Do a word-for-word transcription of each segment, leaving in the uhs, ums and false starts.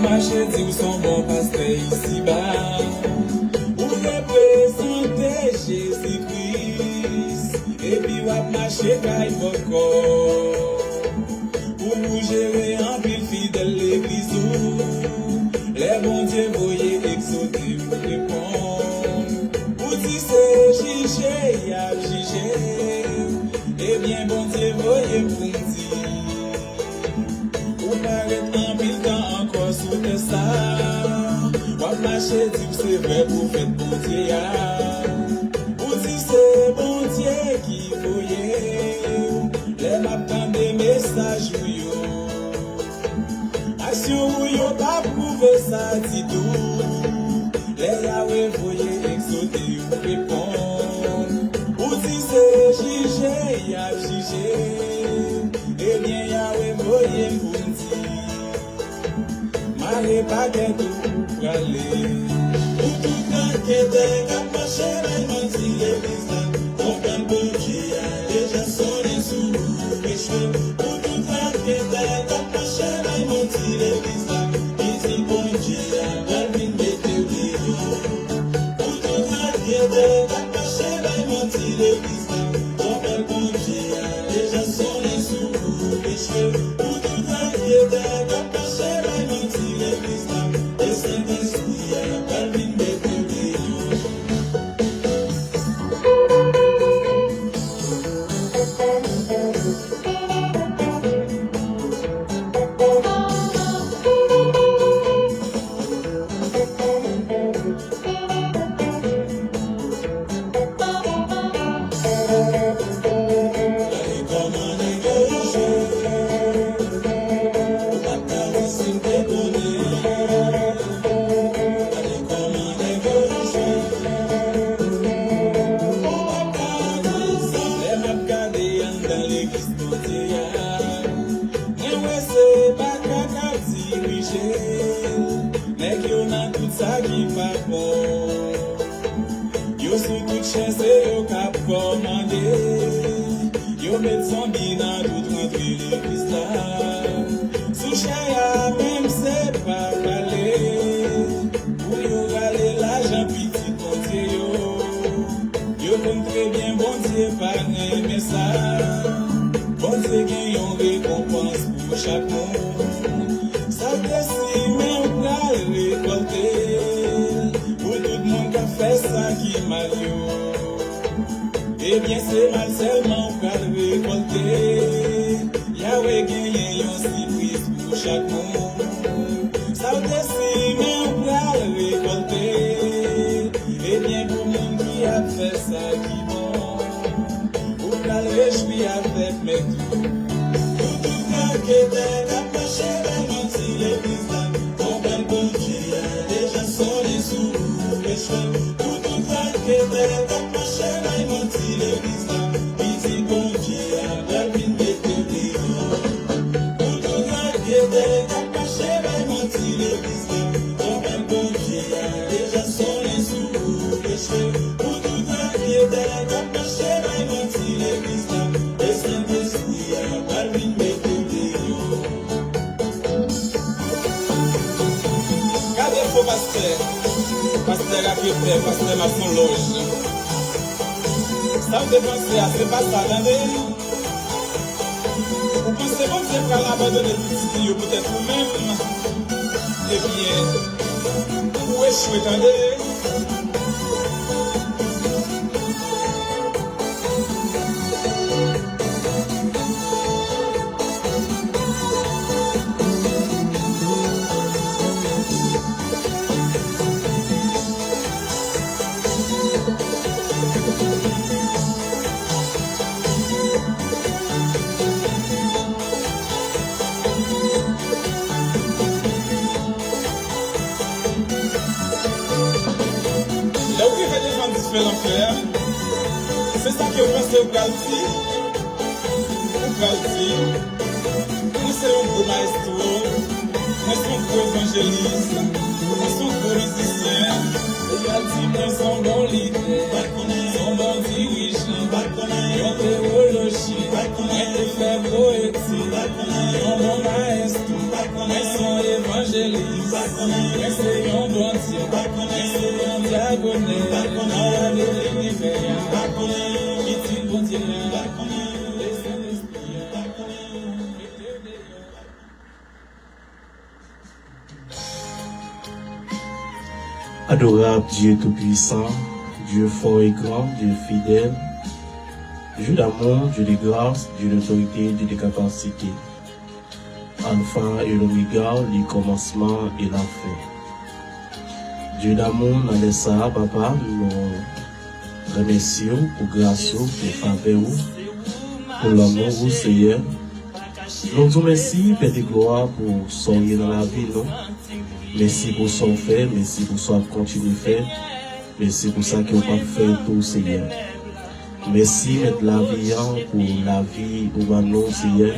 Mache di w s on bon pastè isiba. Ou reprezante Jezi Kris. Epi w ap mache kay bòkò. Ou pou jere anpil fidèl legliz ou. Lè Bondye voye egzòte, ou reponn. Ou di se jije y ap jije. Ebyen, Bondye voye m pou m di. Ou parèt anpil tan ankò sou tè sa. W ap mache di w se vrè pwofèt Bondye a. Ou di se Bondye ki voye w. Lè m ap tande mesaj ou yo, aksyon ou yo pa pwouve sa ditou. Lè Yawe voye egzòte, ou reponn. Ou di se jije y ap jije. Ebyen, Yawe voye m pou m di. Mare pakèt ou prale. Pou tout raketè k ap mache bay manti legliz la, konprann Bondye a deja sonnen sou ou, mechwe. Pou tout raketè k ap mache bay manti legliz la, pitit Bondye a pral vin mete w deyò. Pou tout raketè k ap mache bay manti legliz la, twonpè Bondye a deja sonnen sou ou, mechwe. Pou tout raketè k ap mache bay manti legliz la, e Sentespri a pral vin mete w deyò. Lè m ap gade anndan legliz Bondye a, mwen wè se baka k ap dirije. Nèg yo nan tout sa ki pa bon. Yo sou tout chen, se yo k ap kòmande. Yo met zonbi nan tout rantre legliz la. Sou chè a menm se pa pale. Pou yo rale lajan pitit Bondye yo. Yo konn trè byen Bondye pa renmen sa. Bondye gen yon rekonpans pou chak moun. Sa w te simen ou pral rekòlte. Pou tout moun k ap fè sa ki mal yo. Ebyen, se mal sèlman ou pral rekòlte. Yawe genyen yon sipriz pou chak moun. Sa w te simen ou pral rekòlte. Ebyen, pou moun ki ap fè sa ki bon, ou pral rejwi avèk mèt ou. Pou tout raketè k ap mache bay manti legliz la, twonpè Bondye a deja sonnen sou ou, mechwe. Pou tout raketè k ap mache bay manti legliz la, pitit Bondye a pral vin mete w deyò. Pou tout raketè k ap mache bay manti legliz la, twonpè Bondye a deja sonnen sou ou, mechwe. Pou tout raketè k ap mache bay manti legliz la, e Sentespri a pral vin mete w deyò. Gade fo pastè, pastè raketè, pastè masonlòj. Sa w te panse a, se pa sa, tande. Ou panse Bondye pral abandone pitit li yo poutèt ou menm? Ebyen, ou echwe, tande. Lè w rive devan dife lanfè a, se sa ke w panse w pral di? Ou pral di, mwen se yon gwo mayestwo, mwen se yon gwo evanjelis, mwen se yon gwo mizisyen. Ou pral di, mwen se yon bon lidè, se yon bon dirijan, yon tewolojyen, mwen te fè gwo etid, yon bon mayestwo, mwen se yon evanjelis. Adorable Dieu tout-puissant, Dieu fort et grand, Dieu fidèle, Dieu d'amour, Dieu de grâce, Dieu d'autorité, Dieu de capacité. Alpha et l'Oméga, le commencement et la fin. Dye damou, nan lè sa a, Papa, nou remèsye w pou gras ou, pou favè ou, pou lanmou ou, Seyè. Nou di w mèsi, Pè de glwa, pou sa w ye nan lavi nou. Mèsi pou sa w fè, mèsi pou sa w ap kontinye fè. Mèsi pou sa ke w p ap fè tou, Seyè. Mèsi, Mèt lavi an, pou lavi ou ban nou, Seyè.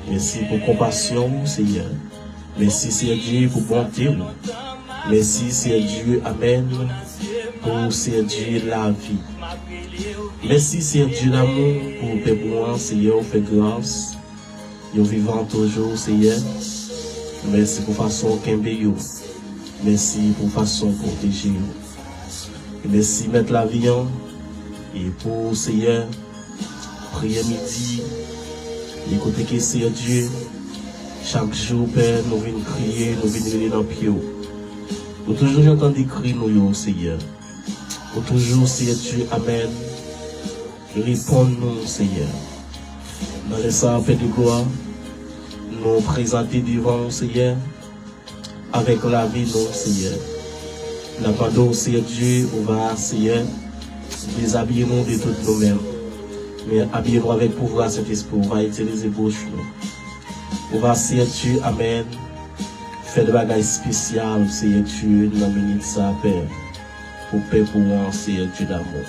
Mèsi pou konpasyon ou, Seyè. Mèsi, Seyè Dye, pou bonte ou. Mèsi, Seyè Dye, amèn, pou, Seyè Dye, lavi. Mèsi, Seyè Dye damou, pou pèp ou an, Seyè, ou fè gras. Yo vivan toujou, Seyè. Mèsi pou fason w kenbe yo. Mèsi pou fason w pwoteje yo. E mèsi, Mèt lavi an. E pou, Seyè, priyè midi, e kote ke, Seyè Dye, chak jou, Pè, nou vin kriye, nou vin rele nan pye w. Ou toujou jan tande kri nou yo, Seyè. Ou toujou, Seyè Dye, amèn, reponn nou, Seyè. Nan lè sa a, Pè de glwa, nou prezante devan w, Seyè, avèk lavi nou, Seyè. N ap mande w, Seyè Dye, ou va, Seyè, dezabiye nou de tout nou menm. Men abiye nou avèk pouvwa Sentespri, ou va itilize bouch nou. Ou va, Seyè Dye, amèn, fè de bagay espesyal, Seyè Dye, nan minit sa a, Pè, pou pèp ou an, Seyè Dye damou.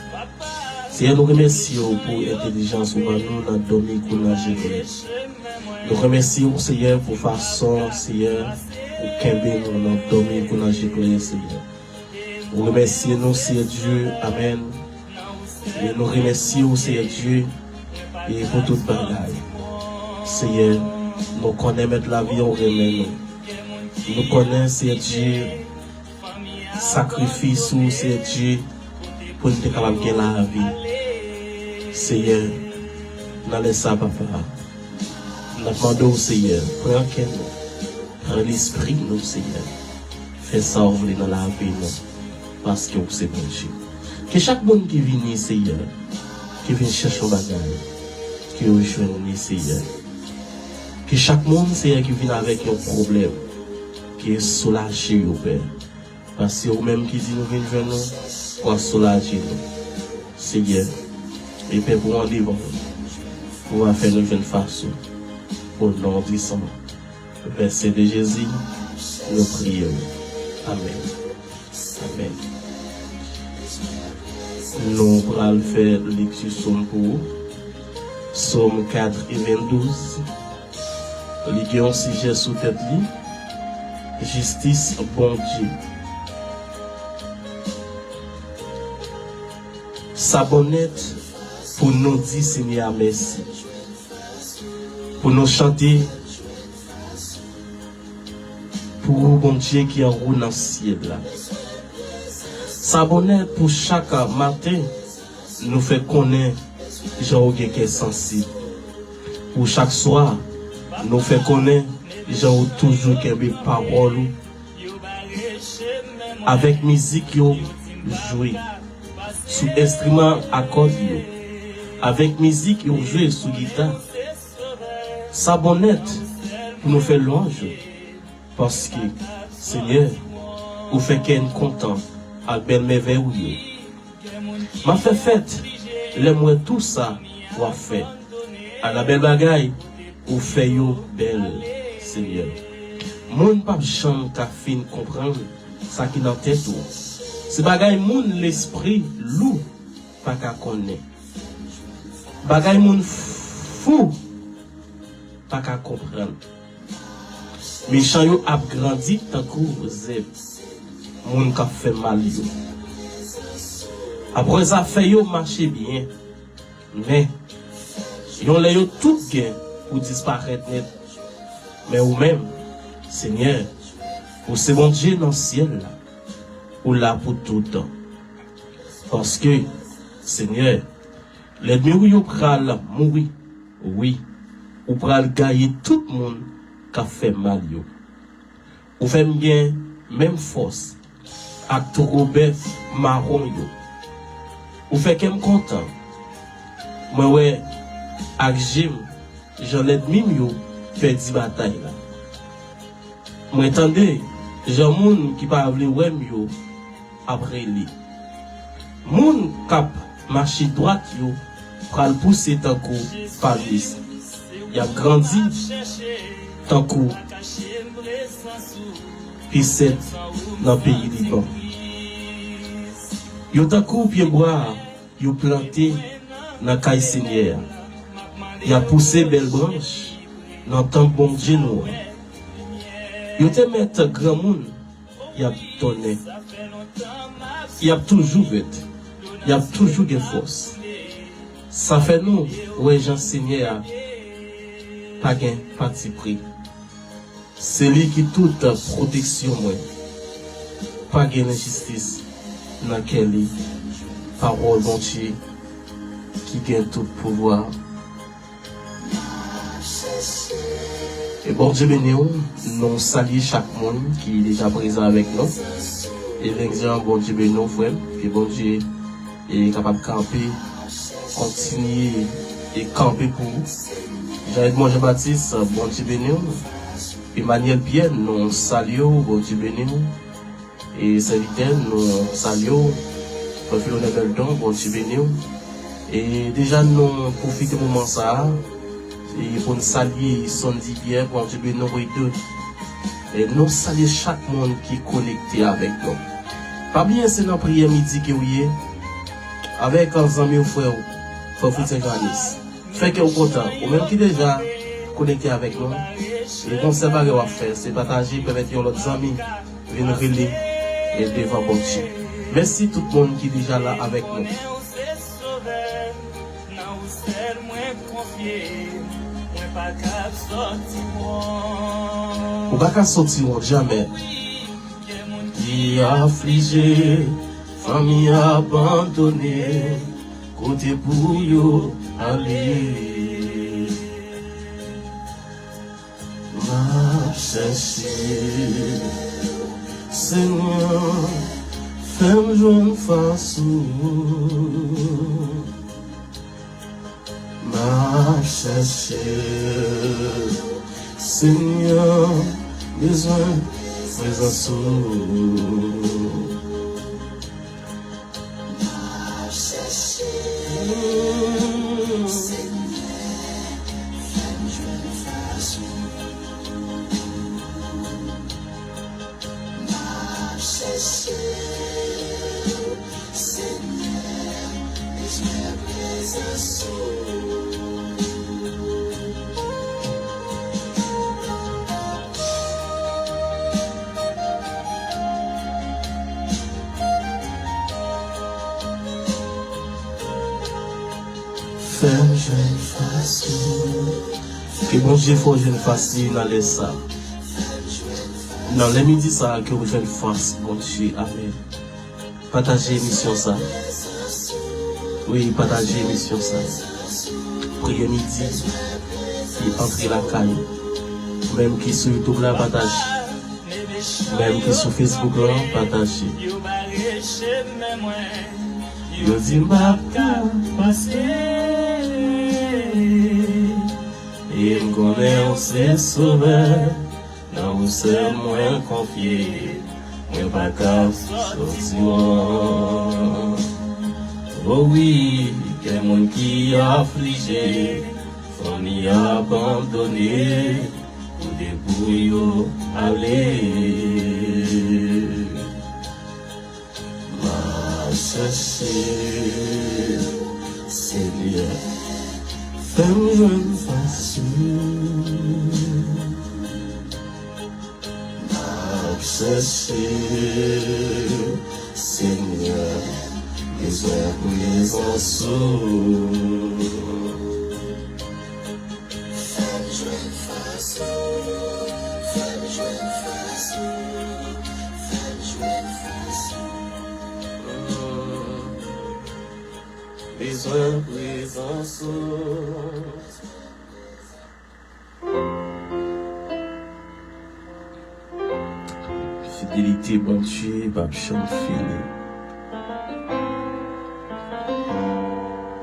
Seyè, nou remèsye w pou entèlijans ou ban nou nan dòmi kou nan je klè. Nou remèsye w, Seyè, pou fason, Seyè, ou kenbe nou nan dòmi kou nan je klè, Seyè. Nou remèsye nou, Seyè Dye, amèn. E nou remèsye w, Seyè Dye, e pou tout bagay. Seyè, nou konnen Mèt lavi an ou renmen nou. Nou konnen, Seyè Dye, sakrifis ou, Seyè Dye, pou n te kapab gen lavi. Seyè, nan lè sa, Papa, n ap mande w, Seyè, pran kè nou, pran lespri nou, Seyè. Fè sa w vle nan lavi nou, paske w se Bondye. Ke chak moun ki vini, Seyè, ki vin chèche yon bagay, ke yo jwenn li, Seyè. Ke chak moun, Seyè, ki vin avèk yon pwoblèm, ke soulaje yo, Pè. Paske ou menm ki di nou vin jwenn ou, w ap soulaje nou. Seyè, e pèp ou an devan ou, ou va fè nou jwenn fas ou. O non di san vèse de Jezi, nou priye w. Amèn. Amèn. Nou pral fè lekti sòm pou ou. Sòm katrevendouz. Li gen yon sijè sou tèt li, jistis Bondye. Sa bon nèt pou nou di Senyè a mèsi, pou nou chante pou ou, Bondye ki anwo nan syèl la. Sa bon nèt pou chak maten nou fè konnen jan ou gen kè sansib. Pou chak swa, nou fè konnen jan ou toujou kenbe pawòl ou. Avèk mizik yo jwe sou enstriman a kòd yo, avèk mizik yo jwe sou gita, sa bon nèt pou nou fè lwanj ou. Paske, Senyè, ou fè kè n kontan ak bèl mèvèy ou yo. M ap fè fèt lè m wè tou sa w ap fè. Ala bèl bagay ou fè yo bèl, Senyè. Moun p ap janm ka fin konprann sa ki nan tèt ou. Se bagay moun lespri lou pa ka konnen. Bagay moun fou pa ka konprann. Mechan yo ap grandi tankou zèb moun k ap fè mal yo. Apre zafè yo mache byen, men yon lè yo tout gen pou disparèt nèt. Men ou menm, Senyè, ou se Bondye nan syèl la. Ou la pou toutan. Paske, Senyè, lènmi w yo pral mouri. Wi, ou pral gaye tout moun k ap fè mal yo. Ou fè m gen menm fòs ak twoupo bèf mawon yo. Ou fè kè m kontan. Mwen wè ak je m jan lènmi m yo pèdi batay la. Mwen tande jan moun ki pa vle wè m yo ap rele. Moun k ap mache dwat yo pral pouse tankou palmis. Y ap grandi tankou pisèt nan peyi Liban. Yo tankou pyebwa yo plante nan kay Senyè a. Y ap pouse bèl branch nan tanp Bondye nou an. Yo te mèt granmoun, y ap donnen. Y ap toujou vèt. Y ap toujou gen fòs. Sa fè nou wè jan Senyè a pa gen patipri. Se li ki tout pwoteksyon mwen. Pa gen lenjistis nan kè li. Pawòl Bondye ki gen tout pouvwa. E Bondye beni w. Nou salye chak moun ki deja prezan avèk nou. E lènmi an, Bondye beni w, frè m. Ke Bondye e kapab kanpe, kontinye e kanpe pou ou. Jean Edmond Jean Baptiste, Bondye beni w. Emmanuel Pierre, nou salye w, Bondye beni w. E sèvitè, nou salye w. Frè Philonel Belton, Bondye beni w. E deja nou pwofite moman sa a, e pou n salye Sondy Pierre, Bondye beni w, e tou. E nou salye chak moun ki konekte avèk nou. Pa bliye se nan priyè midi ke w ye, avèk zanmi w, frè w, frè Fritz Evanis. Fè kè w kontan. Ou menm ki deja konekte avèk nou, e gon sèl bagay w ap fè, se pataje, pèmèt yon lòt zanmi vin rele e devan Bondye. Mèsi tout moun ki deja la avèk nou. Ou pa ka sòti wont jamè. Ki aflije, fanmi abandone, kote pou yo ale. M ap chèche, Senyè, fè m jwenn fas ou. M ap chèche, Senyè, bezwen prezans ou. M ap chèche, Senyè, fè m jwenn fas ou. M ap chèche, Senyè, bezwen prezans ou. Fè m jwenn fas ou. Ke Bondye fè w jwenn fas li nan lè sa. Nan lè midi sa, ke w jwenn fas Bondye. Amèn. Pataje emisyon sa. Wi, pataje emisyon sa. Priyè midi ki antre lakay ou. Ou menm ki sou YouTube la, pataje. Ou menm ki sou Facebook la, pataje. Yo di m pa ka pase. E m konnen ou se sovè. Nan ou sèl mwen konfye, mwen pa ka sòti wont. O wi, kè moun ki aflije, fanmi abandone, kote pou yo ale. M ap chèche, Senyè, fè m jwenn fas ou. M ap chèche, Senyè, bezwen prezans ou. Fè m jwenn fas ou, fè m jwenn fas ou, fè m jwenn fas ou. Bezwen prezans ou. Fidelite Bondye p ap janm fini.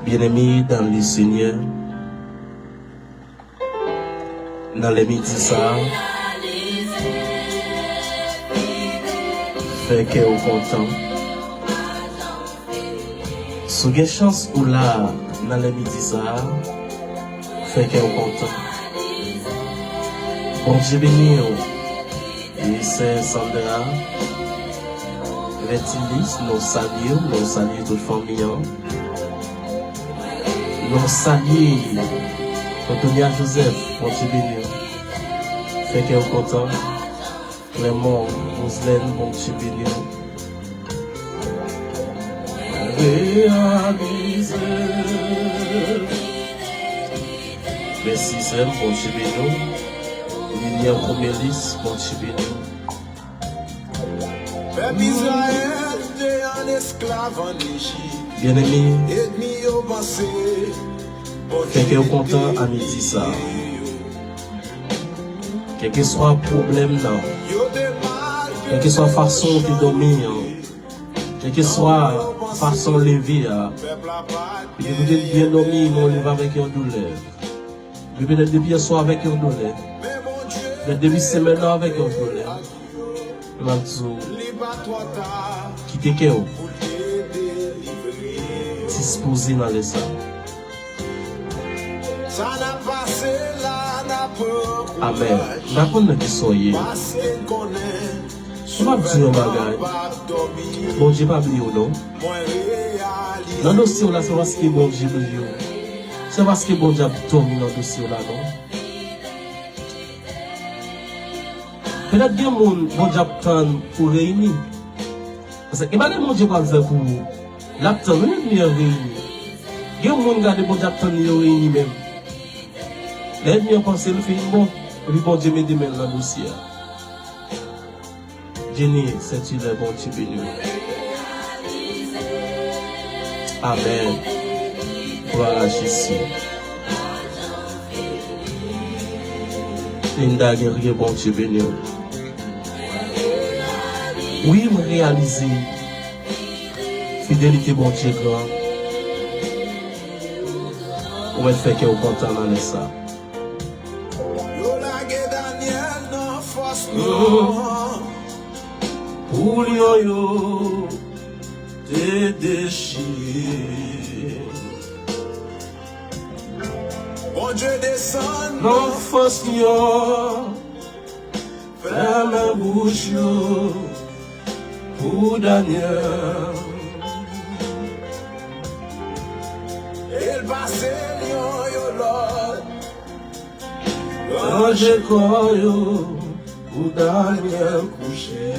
Byeneme dans le Seigneur, nan lè midi sa a, fè kè w kontan. Si w gen chans ou la nan lè midi sa a, fè kè w kontan. Bondye beni w. E sè Sandra, Vètilis, nou salye w, nou salye tout fanmi an. Nou salye Antonia Joseph, Bondye beni w. Fè kè w kontan. Clement, Roselène, Bondye beni w. Reyalize. Mèsi sè m, Bondye beni w. Lilian Romelis, Bondye beni w. Pèp Izrayèl te an esklav an Ejip. Byeneme, enmi yo panse fè kè w kontan a midi sa a. Kèlkeswa pwoblèm nan, kèlkeswa fason w te dòmi an, kèlkeswa fason w leve a, petèt ou te byen dòmi, men w leve avèk yon doulè. Men petèt depi yè swa avèk yon doulè. Petèt depi semèn nan avèk yon doulè. M ap di w, kite kè w dispoze nan lè sa. Amèn. M pa konn nan kisa w ye. M ap di w yon bagay. Bondye pa bliye w non. Nan dosye w la, se paske Bondye bliye w. Se paske Bondye ap dòmi nan dosye w la non. Petèt gen moun Bondye ap tann pou reyini. Paske gen bagay Bondye pral fè pou ou. L ap tann wi ènmi an reyini. Gen moun gade Bondye ap tann yo reyini menm. Lè ènmi an panse l fin bon, epi Bondye mete men l nan dosye a. Jenny Saint-Hilaire, Bondye beni w. Amèn. Glwa a Jezi. Linda Guerrier, Bondye beni w. Wi, m reyalize fidelite Bondye gran. Ou mèt fè kè w kontan nan lè sa. Yo lage Danyèl nan fòs lyon an. Pou lyon yo te dechire. Bondye desann nan fòs lyon an. Fèmen bouch yo pou Danyèl. E l pase lyon yo lòd. Ranje kò yo pou Danyèl kouche.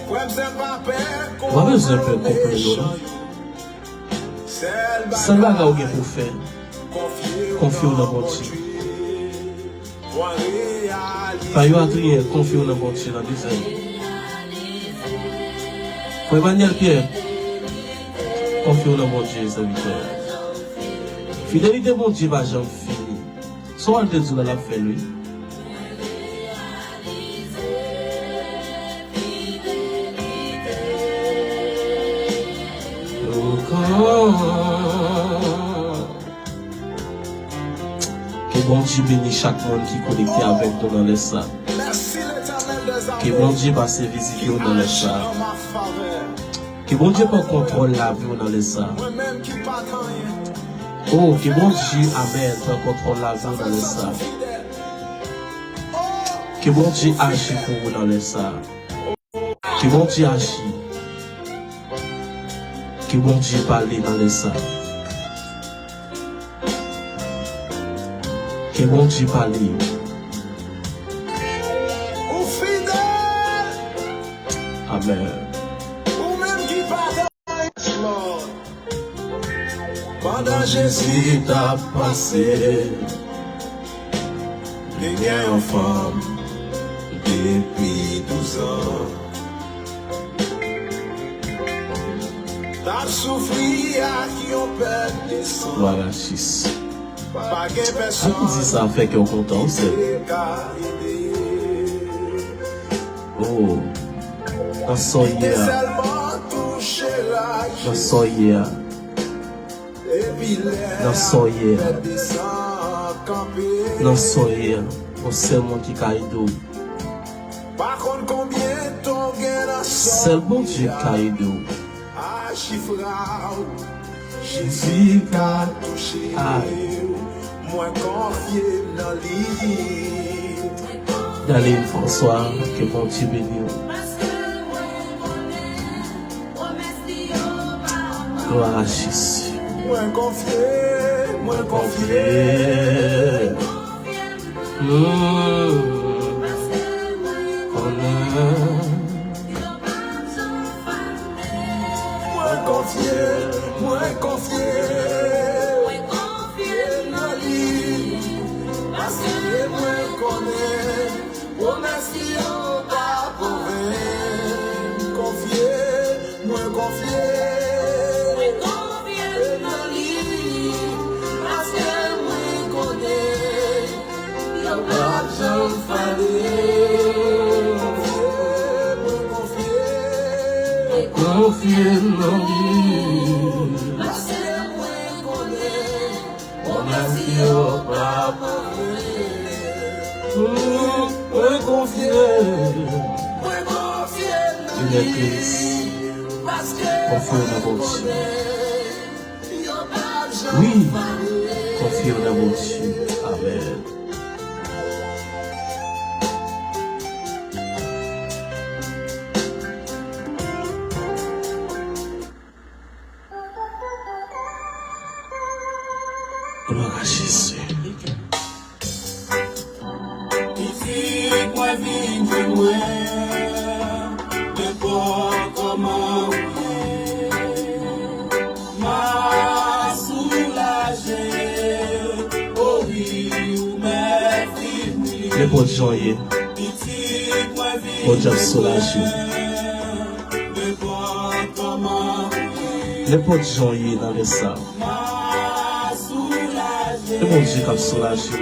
Frè m, sè m, pa pè. W pa bezwen pè konprann yo non. Sèl bagay ou gen pou w fè, konfye w nan Bondye. Pa yo atriyen, konfye w nan Bondye nan dezè. Frè Emmanuel Pierre, konfye w nan Bondye, sèvitè. Fidelite Bondye pa janm fini. Sa w al te di w la, l ap fè l, wi. Ke Bondye beni chak moun ki konekte avèk nou nan lè sa. Ke Bondye pase vizite w nan lè sa. Ke Bondye pran kontwòl lavi w nan lè sa. O, ke Bondye, amèn, pran kontwòl lavi w nan lè sa. Ke Bondye aji pou ou nan lè sa. Ke Bondye aji. Ke Bondye pale nan lè sa. Ke Bondye pale. Ou fidèl. Amèn. Ou menm ki pa Pandan Jezi t ap pase, te gen yon fanm depi douz an. T ap soufri ak yon pèt de san. Glwa a Jezi. Pa gen pèsonn ki te ka ede. Sa ki di sa fè kè w kontan, wi, sè. Oh, nan sa w ye a. Nan sa w ye a. Nan sa w ye a. Nan sa w ye a. Yon sèl moun ki ka ede w. Sèl Bondye ka ede w. Jezi ka touche. Mwen konfye m nan li. Darlene François, ke Bondye beni w. Glwa a Jezi. Mwen konfye, mwen konfye. Hmm. Konnen. Mwen konfye, mwen konfye. Mwen konfye nan li. Paske mwen konnen pwomès li yo pa pou ven. Konfye, mwen konfye. Mwen konfye nan li. Paske mwen konnen yo p ap janm fale. Konfye, mwen konfye. Konfye nan li. Paske mwen konnen pwomès li yo p ap ven. Mwen konfye. Mwen konfye nan li. Konfye w nan Bondye. Wi, konfye w nan Bondye. Amèn. Glwa a Jezi. Pitit mwen vin jwenn mwen, nenpòt kòman ou ye. M a soulaje, o wi, ou mèt vini. Nenpòt jan w ye, Pitit mwen vin Bondye ap soulaje w. Nenpòt kòman ou ye. Nenpòt jan w ye nan lè sa a. Se Bondye k ap soulaje w.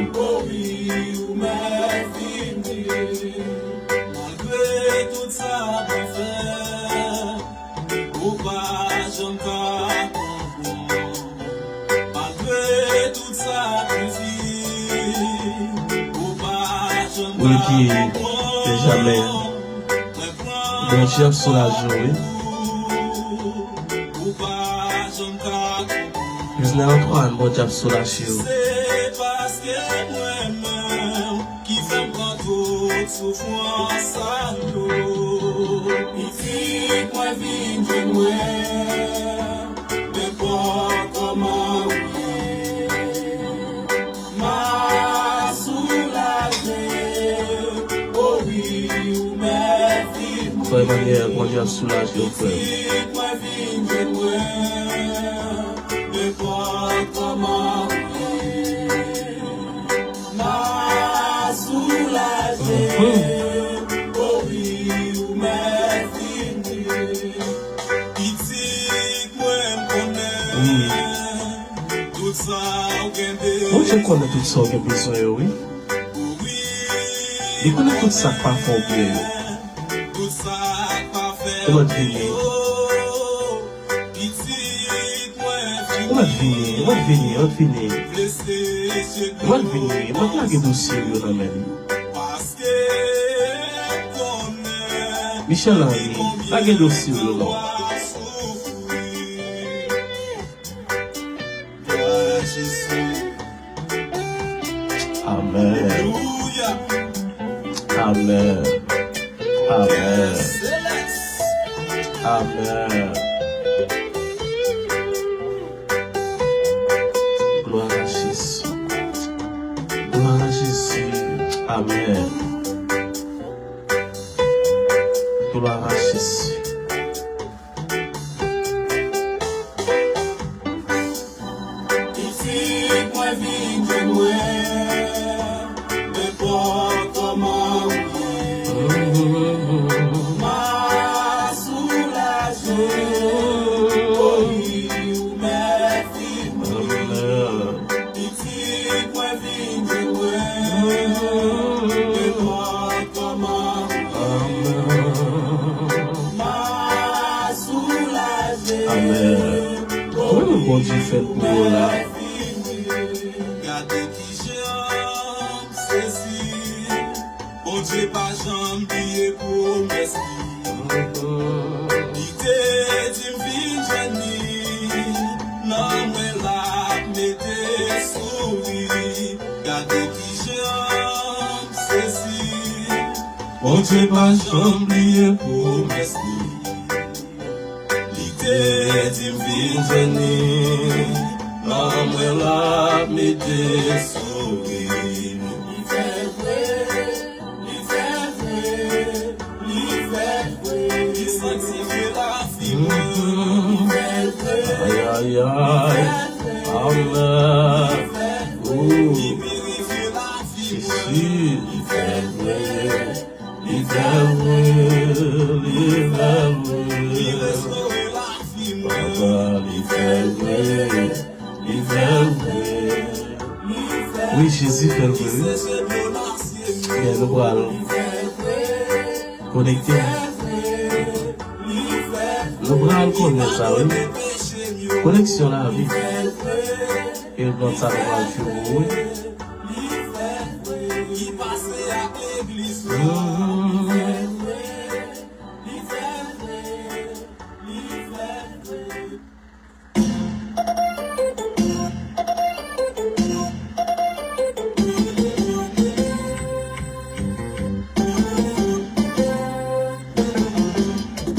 Malgre tout sa mwen fè, ou pa janm ka konprann. Malgre tout sakrifis, ou pa janm ka konprann. Wilky Benjamin, Bondye ap soulaje w, wi. Ou pa janm ka konprann. Wisner Antoine, Bondye ap soulaje w. Se paske mwen menm ki fè m pran tout soufrans sa yo. Pitit mwen vin jwenn mwen, nenpòt kòman ou ye. M a soulaje, o wi, ou mèt vini. Frè Emmanuel, Bondye ap soulaje w, frè. Pitit mwen vin jwenn mwen, nenpòt kòman ou ye. M a soulaje, o wi, ou mèt vini. Pitit mwen, m konnen. Wi. Tout sa ou gen de. Bondye konnen tout sa w gen bezwen yo, wi. Li konnen tout sa k pa fè w byen yo. Tout sa k pa fè w byen yo. Ou mèt vini. Pitit mwen vini. Ou mèt vini, ou mèt vini, ou mèt vini. Ou mèt vini, ou mèt lage dosye w yo nan men li. Paske konnen Michel Henry, lage dosye w yo non. Amèn. Amèn. Amèn. Amèn. Glwa a Jezi. Glwa a Jezi. Amèn. Glwa a Jezi. Pitit mwen vin jwenn mwen, nenpòt kòman ou ye. M a soulaje, o Amèn. Wi, Bondye fè l pou ou la. Gade kijan m sezi. Bondye pa janm bliye pwomès li. Li te di m vin jwenn li, nan mwen l ap mete souri. Gade kijan m sezi. Bondye pa janm bliye pwomès li. Li te di m vin jwenn li, nan mwen l ap mete souri. Li fè l vre, li fè l vre, li fè l vre. Li sanktifye lavi mwen. Li fè l vre. Ay, ay, ay. Amèn. Li pirifye lavi mwen. Jezi. Li fè l vre. Li fè l vre, li fè l vre. Papa, li fè l vre, li fè l vre. Wi, Jezi fè l vre, wi. Byen, nou pral konekte. Nou pral konnen sa, wi. Koneksyon lavi. E nan sa nou pral jwe, wi.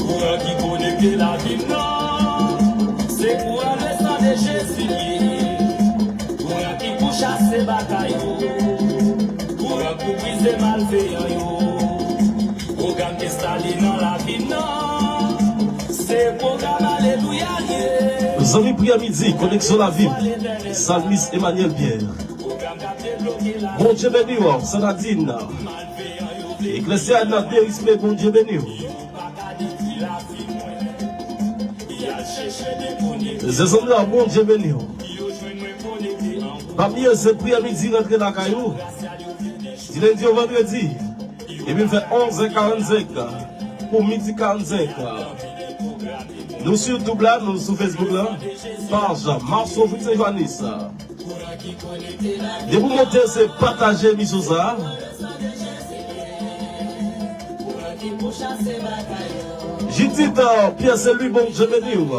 Kouran ki konekte lavi m nan, se kouran le san de Jezi li ye. Kouran ki pou chase batay yo, kouran pou brize malveyan yo. Pwogram k enstale nan lavi m nan, se pwogram alelouya l ye. Zanmi priyè midi, koneksyon lavi m. Salmis Emmanuel Pierre. Pwogram k ap debloke lavi. Bondye beni w, Sè Nadine. Eklesya nan derisme, Bondye beni w. Zezonm nan, Bondye beni w. Pa bliye, se priyè midi rantre lakay ou. Di lendi o vandredi. Epi l fè onz è karannsenk pou midi karannsenk. Nou sou YouTube la, nou sou Facebook la. Paj Marceau Fritz Saint Johannes. Depi w monte, se pataje emisyon sa a. Judith, euh, Pierre, se li, Bondye beni w.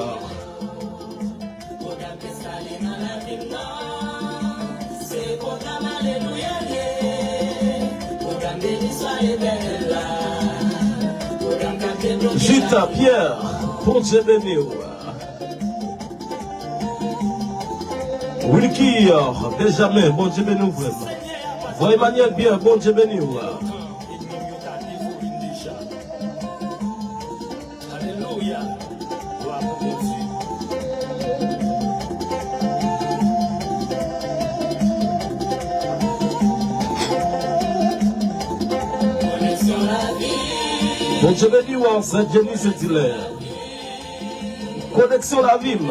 Judith, Pierre, Bondye beni w. Wilky, Benjamin, Bondye beni w, frè m. Vwa Emmanuel Pierre, Bondye beni w. Alelouya. Glwa pou Bondye. Koneksyon lavi. Bondye beni w, Sè Jenny Saint-Hilaire. Koneksyon lavi m.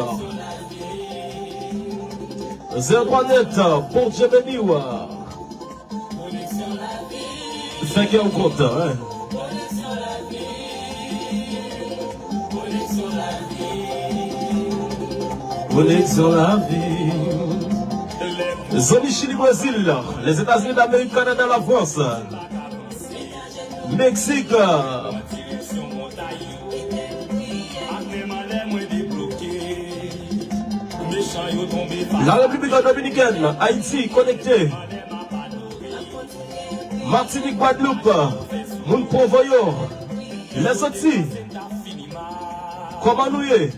Zè Antoinette, Bondye beni w. Fè kè w kontan, en. Koneksyon lavi. Zanmi Chili, Brezil, Lèzetazini Damerik, Kanada, Lafrans, Meksik, Larepiblik Dominikèn, Ayiti, konekte. Matinik, Gwadloup, moun Pwovò yo, Lèzanti, kòman nou ye?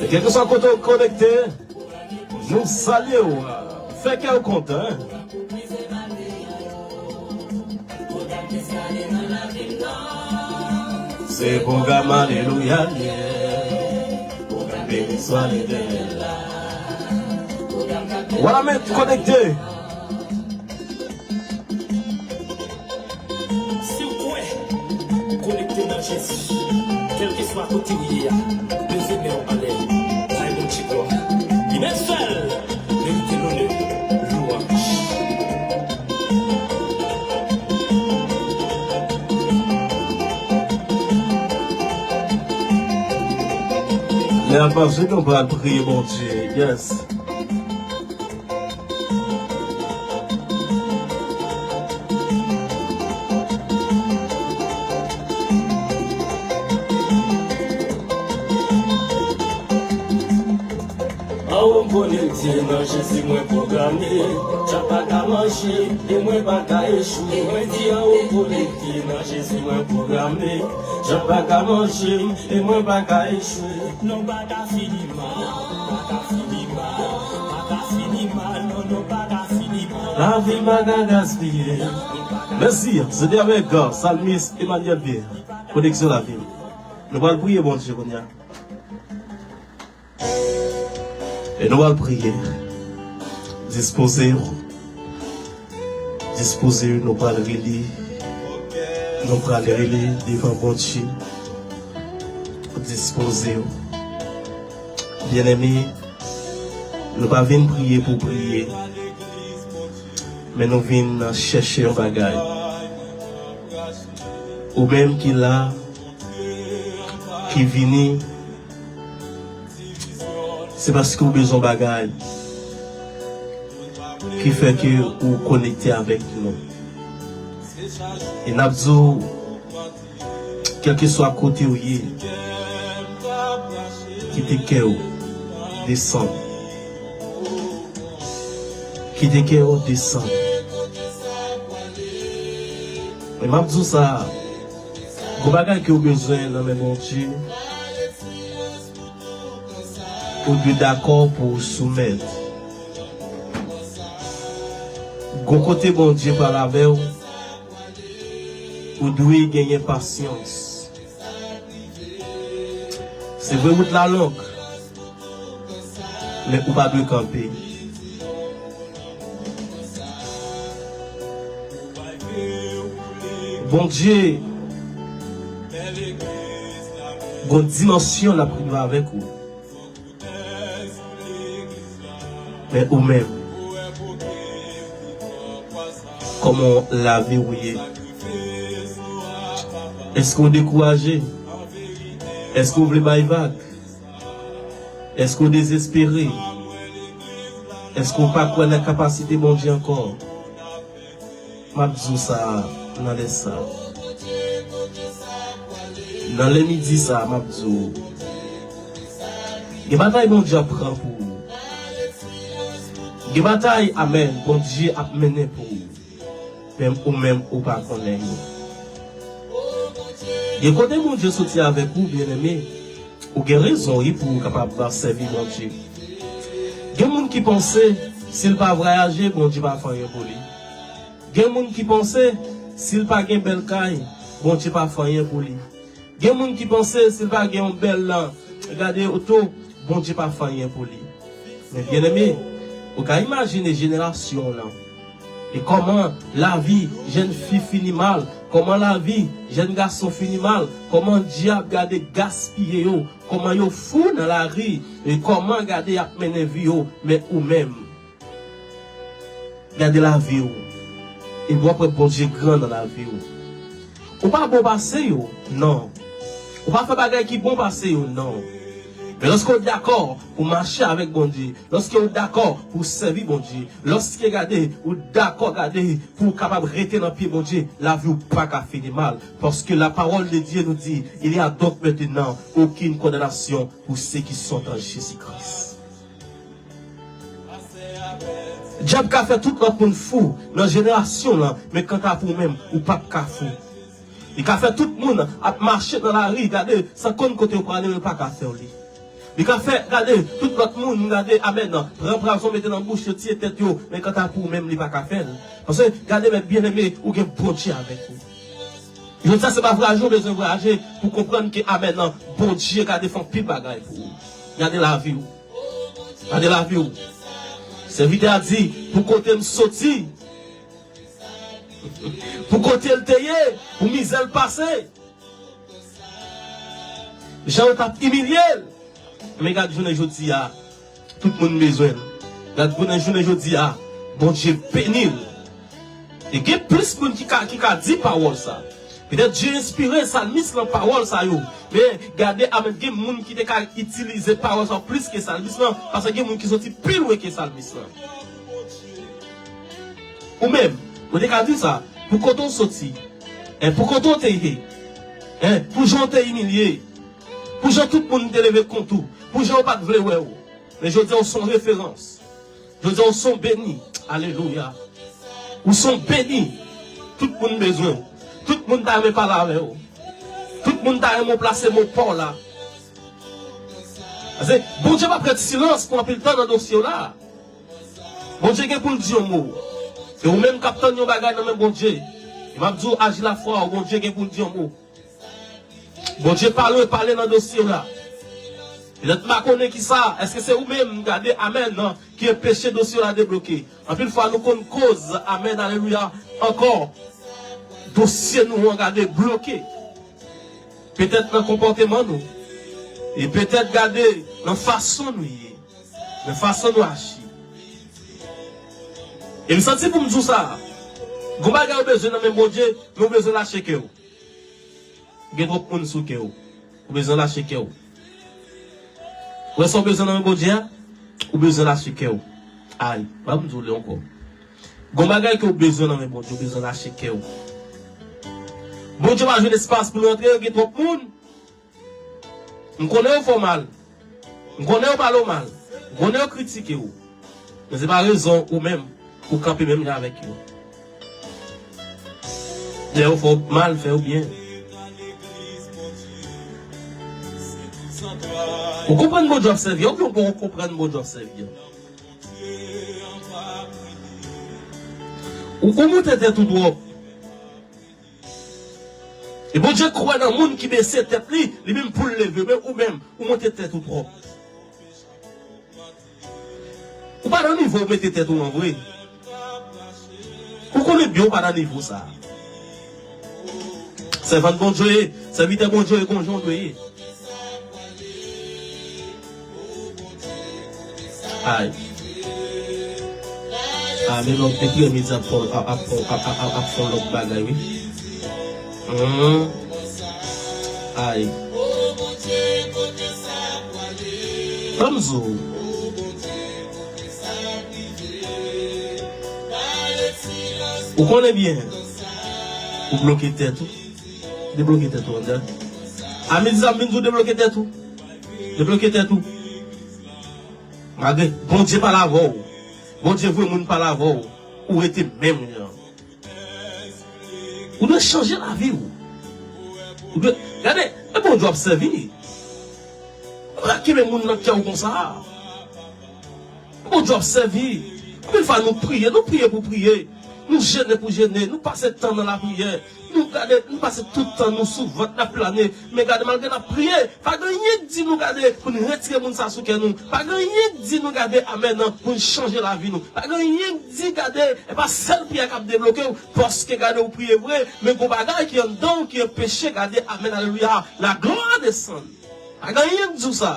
E kèlkeswa kote w konekte, nou salye w. Fè kè w kontan, en. Se pwogram Alelouya l ye. Pwogram Beni Swa Letènèl la. Wanament konekte. Si w kwè, konekte nan Jezi. Kèlkeswa kote w ye a, leve men w anlè. Bay Bondye glwa. Li menm sèl merite lonè, lwanj. Lè ap pase, nou pral priye Bondye. Yes. Anwo m konekte nan Jezi mwen pwograme. Djab pa ka manje, e mwen pa ka echwe. Mwen di anwo m konekte nan Jezi mwen pwograme. Djab pa ka manje, e mwen pa ka echwe. Non, pa ka fini mal, pa ka fini mal, pa ka fini mal, non, non, pa ka fini mal. Lavi m pa ka gaspiye. Mèsi, se te avèk, uh, salmis Emmanuel Pierre. Koneksyon Lavi. Nou pral priye Bondye kounye a. E nou pral priye. Dispoze w. Dispoze w, nou pral rele. Nou pral rele devan Bondye. Dispoze w. Byeneme, nou pa vin priye pou priye, men nou vin chèche yon bagay. Ou menm ki la, ki vini, se paske w bezwen bagay ki fè ke ou konekte avèk nou. E n ap di w, kèlkeswa kote w ye, kite kè w desann. Kite kè w desann. E m ap di w sa, gon bagay ke w bezwen nan men Bondye, ou dwe dakò pou w soumèt. Gon kote Bondye pral avè w, ou dwe genyen pasyans. Se vre, wout la long, men ou pa dwe kanpe. Bondye gon dimansyon l ap rive avèk ou. Men ou menm, kòman lavi w ye? Èske w dekouraje? Èske w vle bay vag? Èske w dezespere? Èske w pa kwè nan kapasite Bondye ankò? M ap di w sa nan lè sa. Nan lè midi sa, m ap di w, gen batay Bondye ap pran pou ou. Gen batay, amèn, Bondye ap mennen pou ou. Menm ou menm ou pa konnen yo. Gen kote Bondye soti avèk ou, byeneme. Ou gen rezon, wi, pou ou kapab sèvi Bondye. Gen moun ki panse, si l pa vwayaje, Bondye pa fè anyen pou li. Gen moun ki panse, si l pa gen bèl kay, Bondye pa fè anyen pou li. Gen moun ki panse, si l pa gen yon bèl, gade, oto, Bondye pa fè anyen pou li. Men byeneme, ou ka imajine jenerasyon w lan. E kòman lavi jèn fi fini mal, kòman lavi jèn gason fini mal, kòman dyab, gade, gaspiye yo, kòman yo fou nan lari, e kòman, gade, y ap mennen vi yo, men ou menm. Gade lavi w. E w ap wè Bondye gran nan lavi w. Ou pa bon pase yo, non. Ou pa fè bagay ki bon pase yo, non. Men lòske w dakò pou mache avèk Bondye, lòske w dakò pou sèvi Bondye, lòske, gade, ou dakò, gade, pou w kapab rete nan pye Bondye, lavi w pa ka fini mal. Paske la parole de Dieu nous dit, il y a donc maintenant aucune condamnation pour ceux qui sont en Jésus-Christ. Dyab ka fè tout lòt moun fou nan jenerasyon lan, men kanta pou ou menm, ou p ap ka fou. Li ka fè tout moun ap mache nan lari, gade, san konn kote yo prale, men l pa ka fè w li. Li ka fè, gade, tout lòt moun, gade, amèn, pran pwazon mete nan bouch yo, tiye tèt yo, men kanta pou ou menm, li pa ka fè l. Paske, gade, men byeneme, ou gen Bondye avèk ou. Jodi a, se pa vwayaje w bezwen vwayaje pou konprann ke, amèn, Bondye ka fè anpil bagay pou ou. Gade lavi w. Gade lavi w. Sèvitè a di, pou kote m soti, pou kote l te ye, pou mizè l pase, jan yo t ap imilye l. Men gad jounen jodi a, tout moun bezwen l. Gad jounen, jounen jodi a, Bondye beni l. E gen plis moun ki ka, ki ka di pawòl sa. Petèt Dye enspire salmis lan pawòl sa yo. Men gade, amèn, gen moun ki te ka itilize pawòl sa yo plis ke salmis lan, paske gen moun ki soti pi lwen ke salmis lan. Ou menm, ou te ka di sa, pou kote w soti, en, pou kote w te ye, en, pou jan w te imilye, pou jan tout moun te leve kont ou, pou jan yo pa t vle wè w. Men jodi a, w se yon referans. Jodi a, w se yon beni. Alelouya. Ou se yon beni. Tout moun bezwen w. Tout moun ta renmen pale avè w. Tout moun ta renmen w plase mo pa w la. Paske Bondye p ap ret silans pou anpil tan nan dosye w la. Bondye gen pou l di yon mo. E ou menm k ap tann yon bagay nan men Bondye, e m ap di w, aji lafwa w, Bondye gen pou l di yon mo. Bondye pa lwen pale nan dosye w la. Petèt m pa konnen ki sa. Èske se ou menm, gade, amèn, ki enpeche dosye w la debloke? Anpil fwa, nou konn koz, amèn, alelouya, ankò. Dosye nou an, gade, bloke. Petèt nan konpòteman nou. E petèt, gade, nan fason nou ye. Nan fason nou aji. E m santi pou m di w sa. Gon bagay ou bezwen nan men Bondye, men ou bezwen lache kè w. Gen twòp moun sou kè w. Ou bezwen lache kè w. Ou wè sa w bezwen nan men Bondye a? Ou bezwen lache kè w. Ay, pa m di w li ankò. Gon bagay ke w bezwen nan men Bondye, ou bezwen lache kè w. Bondye pa jwenn espas pou l rantre, gen twòp moun. M konnen yo fè w mal. M konnen yo pale w mal. M konnen yo kritike w. Men se pa rezon ou menm pou w kanpe menm jan avèk yo. Lè yo fè w mal, fè yo byen. Ou konprann Bondye ap sèvi an, oubyen ou poko konprann Bondye ap sèvi an? Ou, ou moute tèt ou twòp. E Bondye kwè nan moun ki bese tèt li, li menm pou l leve, men ou menm, ou monte tèt ou twòp. Ou pa nan nivo w mete tèt ou an vre. Ou konnen byen ou pa nan nivo sa. Sèvant Bondye, sèvitè Bondye, gon jan w dwe ye. Ay. A, men lòt epi mezi ap fè, ap, ap, ap, ap, ap, ap fè lòt bagay, wi. Hum. Ay. Ban m di w. Ou konnen byen. Ou bloke tèt ou. Debloke tèt ou, André. A midi sa, m vin di w debloke tèt ou. Debloke tèt ou. Malgre Bondye pale avè w. Bondye voye moun pale avè w. Ou rete menm jan. Ou dwe chanje lavi w. Ou dwe, gade, e Bondye w ap sèvi. Ou pa kenbe moun nan kè w konsa. Bondye w ap sèvi. Anpil fwa nou priye, nou priye pou priye. Nou jene pou jene, nou pase tan nan lapriyè. Nou gade, nou pase tout tan nou sou vant n ap plane. Men gade, malgre n ap priye, pa gen anyen k di nou gade pou n retire moun sa sou kè nou. Pa gen anyen k di nou gade, amèn, pou n chanje lavi nou. Pa gen anyen k di gade, e pa sèl priyè k ap debloke w, paske gade ou priye vre, men gon bagay ki anndan w ki anpeche gade, amèn, alelouya, laglwa desann. Pa gen anyen k di w sa.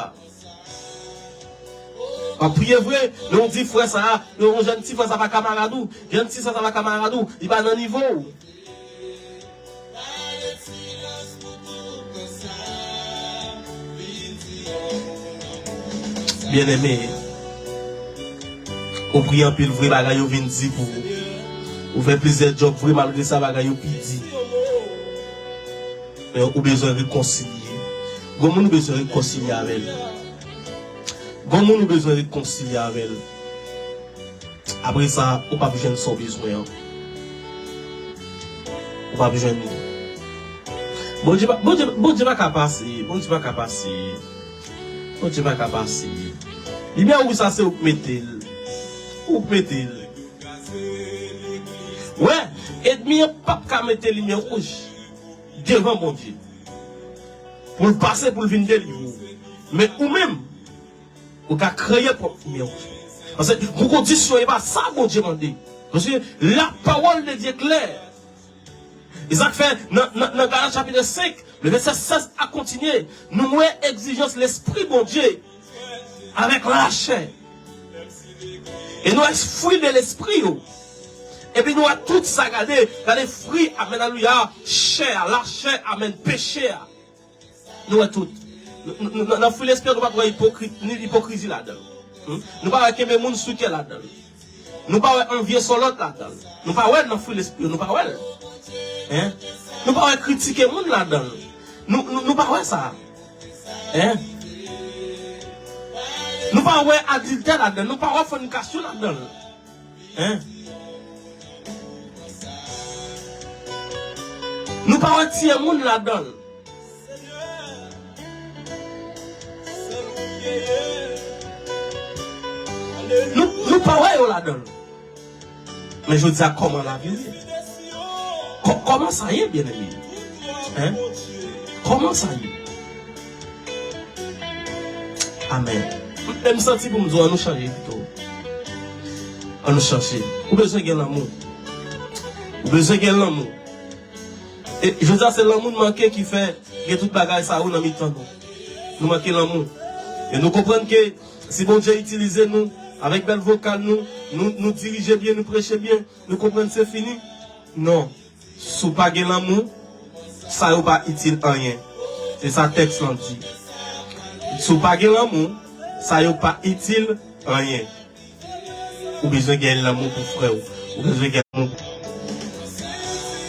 W ap priye vre, men w di frè sa, yon jèn ti frè sa pa kamarad ou, jèn ti sè sa pa kamarad ou, li pa nan nivo w. Byeneme, ou priye anpil vre, bagay yo vin di pou ou. Ou fè plizyè djòb vre, malgre sa bagay yo pi di. Men ou bezwen rekonsilye. Gon moun ou bezwen rekonsilye avè l. Gon moun ou bezwen rekonsilye avè l. Apre sa, ou p ap jwenn sa w bezwen an. Ou p ap jwenn li. Bondye pa, Bondye, Bondye pa ka pase. Bondye pa ka pase. Bondye pa ka pase. Limyè wouj sa, se ou k mete l. Ou k mete l. Wè, ènmi an p ap ka mete limyè wouj devan Bondye pou l pase, pou l vin delivre w. Men ou menm, ou ka kreye pwòp limyè w. Paske pou kondisyon, e pa sa Bondye mande. Paske la parole de Dieu klè. E sa k fè nan, nan, nan Galat chapit senk, le vèsè sèz a kontinye, nou wè egzijans Lespri Bondye avèk lachè. E nou wè fwi de Lespri yo. Epi nou wè tout sa, gade, gade fwi, amèn, alelouya, chè a, lachè, amèn, peche a. Nou wè tout. N-, n-, n-, nan fwi lespri a, nou pa t wè ipokrit, ni ipokrizi ladan l. Hmm? Nou pa wè kenbe moun sou kè ladan l. Nou pa wè anvye sou lòt ladan l. Nou pa wè l nan fwi lespri yo, nou pa wè l. Hein? Nou pa wè kritike moun ladan l. Nou, nou, nou pa wè sa. Hein? Nou pa wè adiltè ladan l. Nou pa wè fònikasyon ladan l. Hein? Nou pa wè tiye moun ladan l. Nou, nou pa wè yo ladan l. Men jodi a, kòman lavi w ye? Kò-, kòman sa ye, byeneme? Hein? Kòman sa ye? Amèn. M, m santi pou m di w, ann nou chanje pito. Ann nou chanje. Ou bezwen gen lanmou. Ou bezwen gen lanmou. E jodi a, se lanmou n manke ki fè gen tout bagay sa yo nan mitan nou. Nou manke lanmou. E nou konprann ke si Bondye itilize nou avèk bèl vokal nou, nou, nou dirije byen, nou preche byen, nou konprann se fini? Non. Si w pa gen lanmou, sa yo pa itil anyen. Se sa tèks lan di. Si w pa gen lanmou, sa yo pa itil anyen. Ou bezwen gen lanmou pou frè w. Ou bezwen gen lanmou.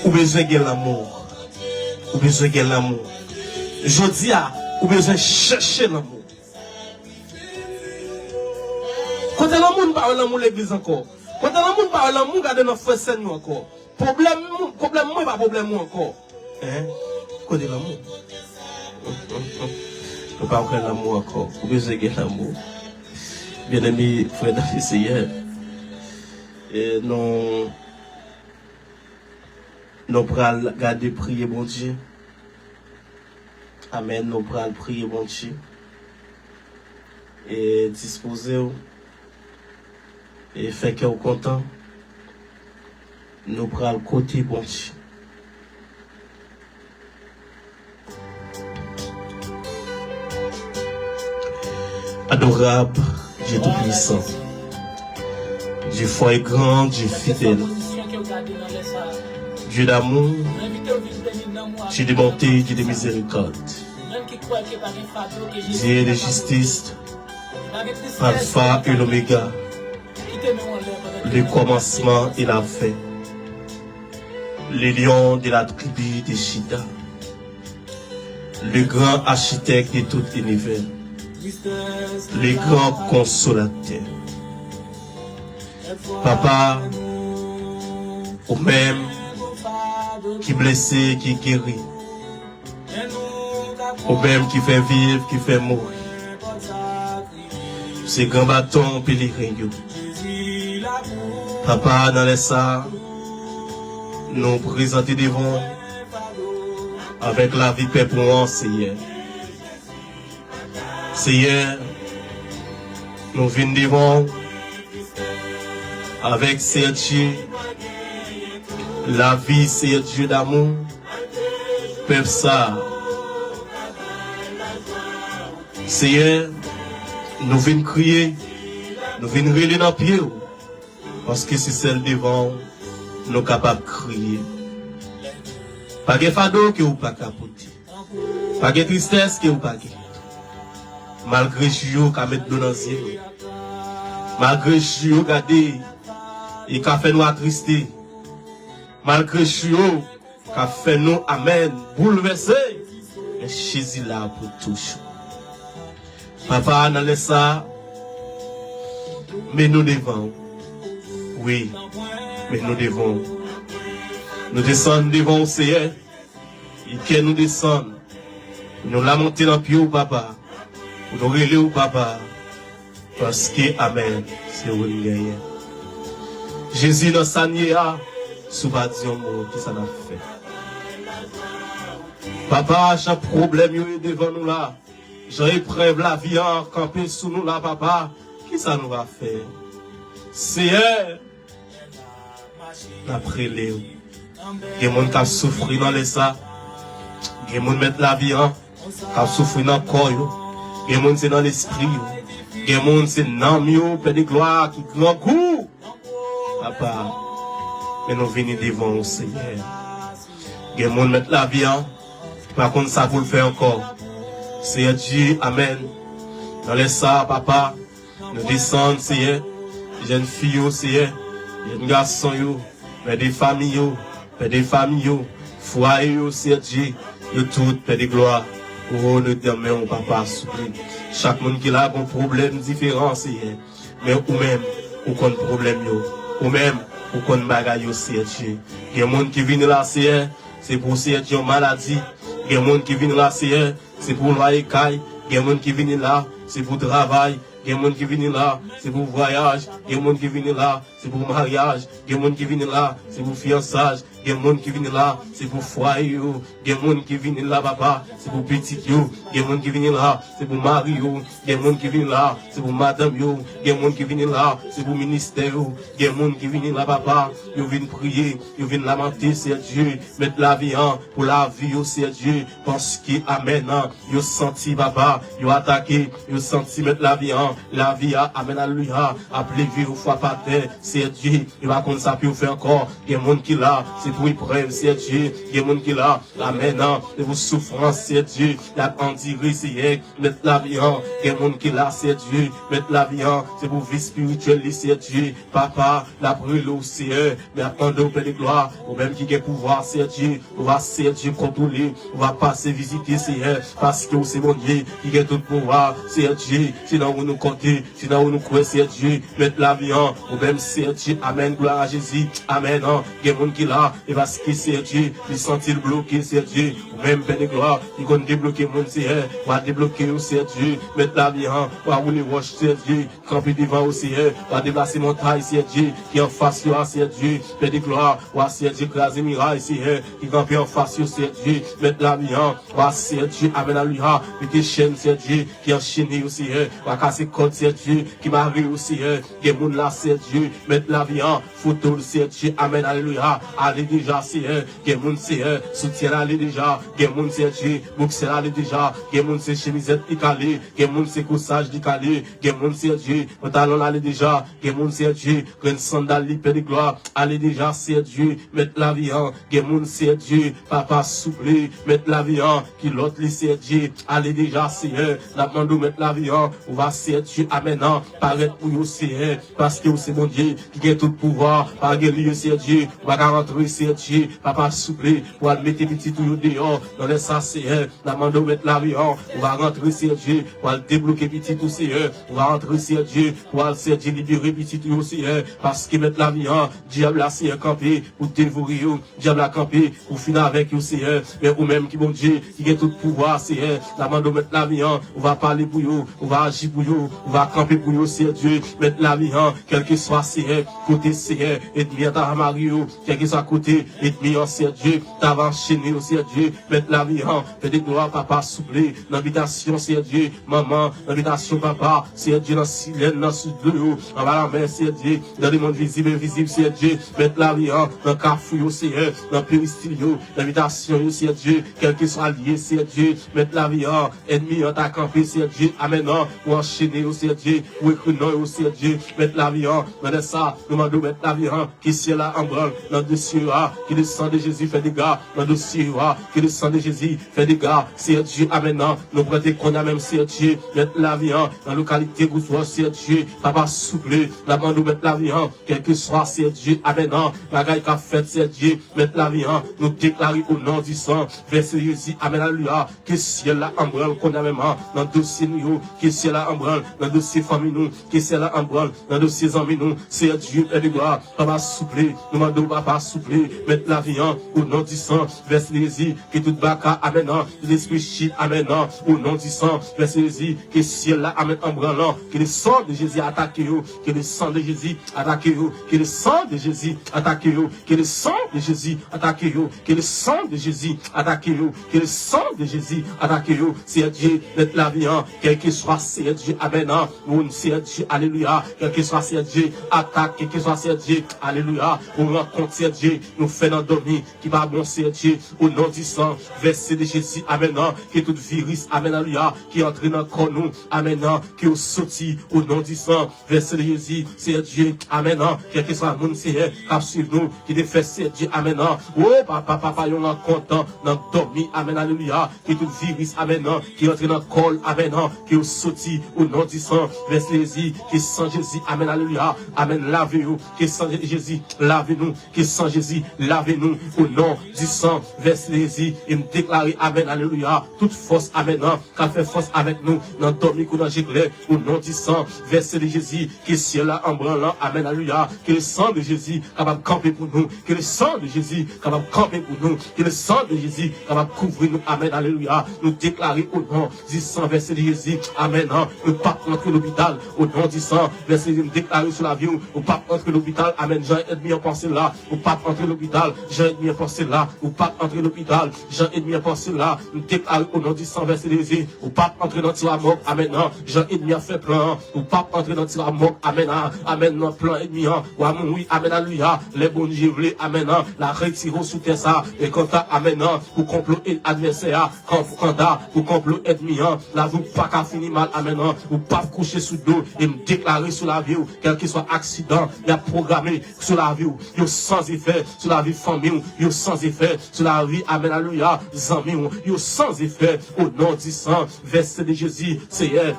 Ou bezwen gen lanmou. Ou bezwen gen lanmou. Jodi a, ou bezwen chèche lanmou. Kote lanmou, n pa wè lanmou legliz ankò. Kote lanmou, n pa wè lanmou gade nan frè sè nou ankò. Pwoblèm, pwoblèm mwen pa pwoblèm ou ankò. Hein? Kote lanmou? Nou pa wè lanmou ankò. Ou bezwen gen lanmou. Byeneme, frè nan le Seyè, e nou, nou pral gade priye Bondye. Amèn. Nou pral priye Bondye. E dispoze w. E fè kè w kontan. Nou pral koute Bondye. Adorable Dieu Tout-Puissant, Dieu fort et grand, Dieu fidèle, Dieu d'amour, Dieu de bonté, Dieu de miséricorde, Dieu de justice, Alpha et l'Oméga, le commencement et la fin, le lion de la tribu de Juda, le grand architecte de tout univers, le grand consolateur. Papa, ou menm ki blese, ki geri, ou menm ki fè viv, ki fè mouri. Se gran baton pelerin yo. Papa, nan lè sa, nou prezante devan w avèk lavi pèp ou an, Seyè. Seyè, nou vin devan w avèk, Seyè Dye, lavi, Seyè Dye damou, pèp sa a. Seyè, nou vin kriye, nou vin rele nan pye w, paske se sèl devan w nou kapab kriye. Pa gen fado ke w pa ka pote. Pa gen tristès ke w pa gen. Malgre jou yo ka met dlo nan zye nou. Malgre jou yo gade e ka fè nou atriste. Malgre jou yo ka fè nou, amèn, boulvèse. Men Jezi la pou toujou. Papa, nan lè sa a, men nou devan w. Wi, men nou devan w. Nou desann devan w, Seyè. E kè nou desann. Nou lamante nan pye w, Papa. Pou nou rele w, Papa. Paske, amèn, se ou n genyen. Jezi, nan sa n ye a, si w pa di yon mo, kisa n ap fè? Papa, jan pwoblèm yo ye devan nou la, jan eprèv lavi an kanpe sou nou la, Papa, kisa nou va fè? Seyè, n ap rele w. Gen moun k ap soufri nan lè sa. Gen moun mèt lavi an k ap soufri nan kò yo. Gen moun se nan lespri yo. Gen moun se nanm yo pèdi glwa ki grangou. Papa, men nou vini devan ou, Senyè. Gen moun, Mèt lavi a, ki pa konn sa pou l fè ankò. Seyè Dye, amèn. Nan lè sa a, Papa, nou desann, Seyè, jèn fi yo, Seyè, jèn gason yo, pè de fanmi yo, pè de fanmi yo, fwaye yo, Seyè Dye, yo tout, pè de glwa, o, nou nan men w, Papa, souple. Chak moun ki la, gon pwoblèm diferan, Seyè. Men ou menm, ou konn pwoblèm yo. Ou menm, ou konn bagay yo, Seyè Dye. Gen moun ki vini la, Seyè, se pou, Seyè Dye, yon maladi. Gen moun ki vini la, Seyè, se pou lwaye kay. Gen moun ki vini la, se pou travay. Gen moun ki vini la, se pou vwayaj. Gen moun ki vini la, se pou maryaj. Gen moun ki vini la, se pou fiyansaj. Gen moun ki vini la, se pou fwaye yo. Gen moun ki vini la, Papa, se pou pitit yo. Gen moun ki vini la, se pou mari yo. Gen moun ki vini la, se pou madanm yo. Gen moun ki vini la, se pou ministè yo. Gen moun ki vini la, Papa, yo vin priye, yo vin lamante, Seyè Dye, Mèt lavi a, pou lavi yo, Seyè Dye, paske, amèn, yo santi, Papa, yo atake, yo santi, Mèt lavi a, lavi a, amèn, alelouya, ap leve yo fwa pa tè, Seyè Dye, yo pa konn sa pou yo fè ankò. Gen moun ki la, se pou eprèv, Seyè Dye. Gen moun ki la, amèn, se pou soufrans, Seyè Dye, y ap andire, Seyè, Mèt lavi a. Gen moun ki la, Seyè Dye, Mèt lavi a, se pou vi espirityèl li, Seyè Dye. Papa, n ap rele w, Seyè, men ap mande w, Pè de glwa, ou menm ki gen pouvwa, Seyè Dye, ou va, Seyè Dye, kontwole, ou va pase vizite, Seyè, paske ou se Bondye ki gen tout pouvwa, Seyè Dye, se nan ou nou konte, se nan ou nou kwè, Seyè Dye, Mèt lavi a, ou menm, Seyè Dye, amèn, glwa a Jezi, amèn, gen moun ki la, e paske, Seyè Dye, li santi l bloke, Seyè Dye, ou menm, Pè de glwa, ki konn debloke moun, Seyè, w a debloke yo, Seyè Dye, Mèt lavi a, w a woule wòch, Seyè Dye, kanpe devan yo, Seyè, w a deplase montay, Seyè Dye, ki anfas yo a, Seyè Dye, Pè de glwa, w a, Seyè Dye, kraze miray, Seyè, ki kanpe anfas yo, Seyè Dye, Mèt lavi a, w a, Seyè Dye, amèn, alelouya, mete chèn, Seyè Dye, ki anchene yo, Seyè, w a kase kòd, Seyè Dye, ki mare yo, Seyè, gen moun la, Seyè Dye, Mèt lavi a, foto l, Seyè Dye, amèn, alelouya, ale deja, Seyè, gen moun, Seyè, soutyen ale deja, gen moun, Seyè Dye, boksè ale deja, gen moun se chemizèt li kale, gen moun se kousaj li kale, gen moun, Seyè Dye, pantalon l ale deja, gen moun, Seyè Dye, grenn sandal li, Pè de glwa, ale deja, Seyè Dye, Mèt lavi a, gen moun, Seyè Dye, Papa, souple, Mèt lavi a, kilòt li, Seyè Dye, ale deja, Seyè, n ap mande w, Mèt lavi a, ou va, Seyè Dye, amèn, parèt pou yo, Seyè, paske ou se Bondye ki gen tout pouvwa, pa gen lye, Seyè Dye, ou pa ka rantre, Seyè Dye, Papa, souple, pou al mete pitit ou yo deyò, nan lè sa, Seyè, n ap mande w, Mèt lavi a, ou va rantre, Seyè Dye, pou al debloke pitit ou, Seyè, ou va rantre, Seyè Dye, pou al, Seyè Dye, libere pitit ou yo, Seyè, paske, Mèt lavi a, dyab la, Seyè, kanpe pou devore yo, dyab la kanpe pou fin avèk yo, Seyè, men ou menm ki Bondye, ki gen tout pouvwa, Seyè, n ap mande w, Mèt lavi a, ou va pale pou yo, ou va aji pou yo, ou va kanpe pou yo, Seyè Dye, Mèt lavi a, kèlkeswa, Seyè, kote, Seyè, ènmi an ta va mare yo, kèlkeswa kote ènmi an, Seyè Dye, ta va anchene yo, Seyè Dye, Mèt lavi a, Pè de glwa, Papa, souple, nan bitasyon, Seyè Dye, manman, nan bitasyon, Papa, Seyè Dye, nan silèn, nan sou dlo yo, anba lanmè, Seyè Dye, nan lemonn vizib, envizib, Seyè Dye, Mèt lavi a, nan kafou yo, Seyè, nan peristil yo, nan bitasyon yo, Seyè Dye, kèlkeswa lye, Seyè Dye, Mèt lavi a, ènmi an ta kanpe, Seyè Dye, amèn, pou anchene yo, Seyè Dye, pou ekri non yo, Seyè Dye, Mèt lavi a, nan lè sa, nou mande w, Mèt lavi a, ke syèl la anbranl nan dosye yo a, ke le san de Jezi fè dega nan dosye yo a, ke le san de Jezi fè dega, Seyè Dye, amèn, nou prete kounye a menm, Seyè Dye, Mèt lavi a, nan lokalite Goudwòch, Seyè Dye, Papa, souple, n ap mande w, Mèt lavi a, kèlkeswa, Seyè Dye, amèn, bagay k ap fèt, Seyè Dye, Mèt lavi a, nou deklare o non di san vèse Jezi, amèn, alelouya, ke syèl la anbranl kounye a menm, nan dosye nou yo, ke syèl la anbranl nan dosye fanmi nou, ke syèl la anbranl nan dosye zanmi nou, Seyè Dye, Pè de glwa, Papa, souple, nou mande w, Papa, souple, Mèt lavi a, o non di san vèse Jezi, ke tout baka, amèn, tout lespri chit, amèn, o non di san vèse Jezi, ke syèl la, amèn, anbranl, ke le san de Jezi atake yo, ke le san de Jezi atake yo, ke le san de Jezi atake yo, ke le san de Jezi atake yo, ke le san de Jezi atake yo, ke le san de Jezi atake yo, Seyè Dye, Mèt lavi a, kèlkeswa, Seyè Dye, amèn, moun, Seyè Dye, alelouya, kèlkeswa, Seyè Dye, atak, kèlkeswa, Seyè Dye, alelouya, ou rankont, Seyè Dye, nou fè nan dòmi ki pa bon, Seyè Dye, o non di san vèse de Jezi, amèn, ke tout viris, amèn, alelouya, ki antre nan kò nou, amèn, ke yo soti, o non di san vèse de Jezi, Seyè Dye, amèn, kèlkeswa moun, Seyè, k ap swiv nou, ki te fè, Seyè Dye, amèn, o papa, papa, yon rankont nan dòmi, amèn, alelouya, ke tout viris, amèn, ki antre nan kò l, amèn, ke yo soti, o non di san vèse de Jezi, ke san Jezi, amèn, alelouya, amèn, lave yo, ke san Jezi lave nou, ke san Jezi lave nou, o non di san vèse de Jezi, e m deklare, amèn, alelouya, tout fòs, amèn, k ap fè fòs avèk nou nan dòmi kou nan je klè, o non di san vèse de Jezi, ke syèl la anbranlan, amèn, alelouya, ke le san de Jezi kapab kanpe pou nou, ke le san de Jezi kapab kanpe pou nou, ke le san de Jezi kapab kouvri nou, amèn, alelouya, nou deklare o non di san vèse de Jezi, amèn, nou p ap rantre lopital, o non di san vèse de Jezi, m deklare sou lavi w, ou p ap rantre lopital, amèn, jan ènmi an panse la, ou p ap rantre lopital, jan ènmi an panse la, ou p ap rantre lopital, jan ènmi an panse la, m deklare o non di san vèse de Jezi, ou p ap antre nan tiwa mòg, amèn, jan ènmi an fè plan an, ou p ap antre nan tiwa mòg, amèn, amèn, nan plan ènmi an, w a mouri, amèn, alelouya, lè Bondye vle, amèn, l a retire w sou tè sa, e kanta, amèn, pou konplo advèsè a, kanta, pou konplo ènmi an, lavi w pa ka fini mal, amèn, ou p ap kouche sou do, e m deklare sou lavi w, kèlkeswa aksidan, y ap pwograme sou lavi w, yo san efè sou lavi fanmi w, yo san efè sou lavi, amèn, alelouya, zanmi w, yo san efè, o non di san vèse de Jezi, Seyè.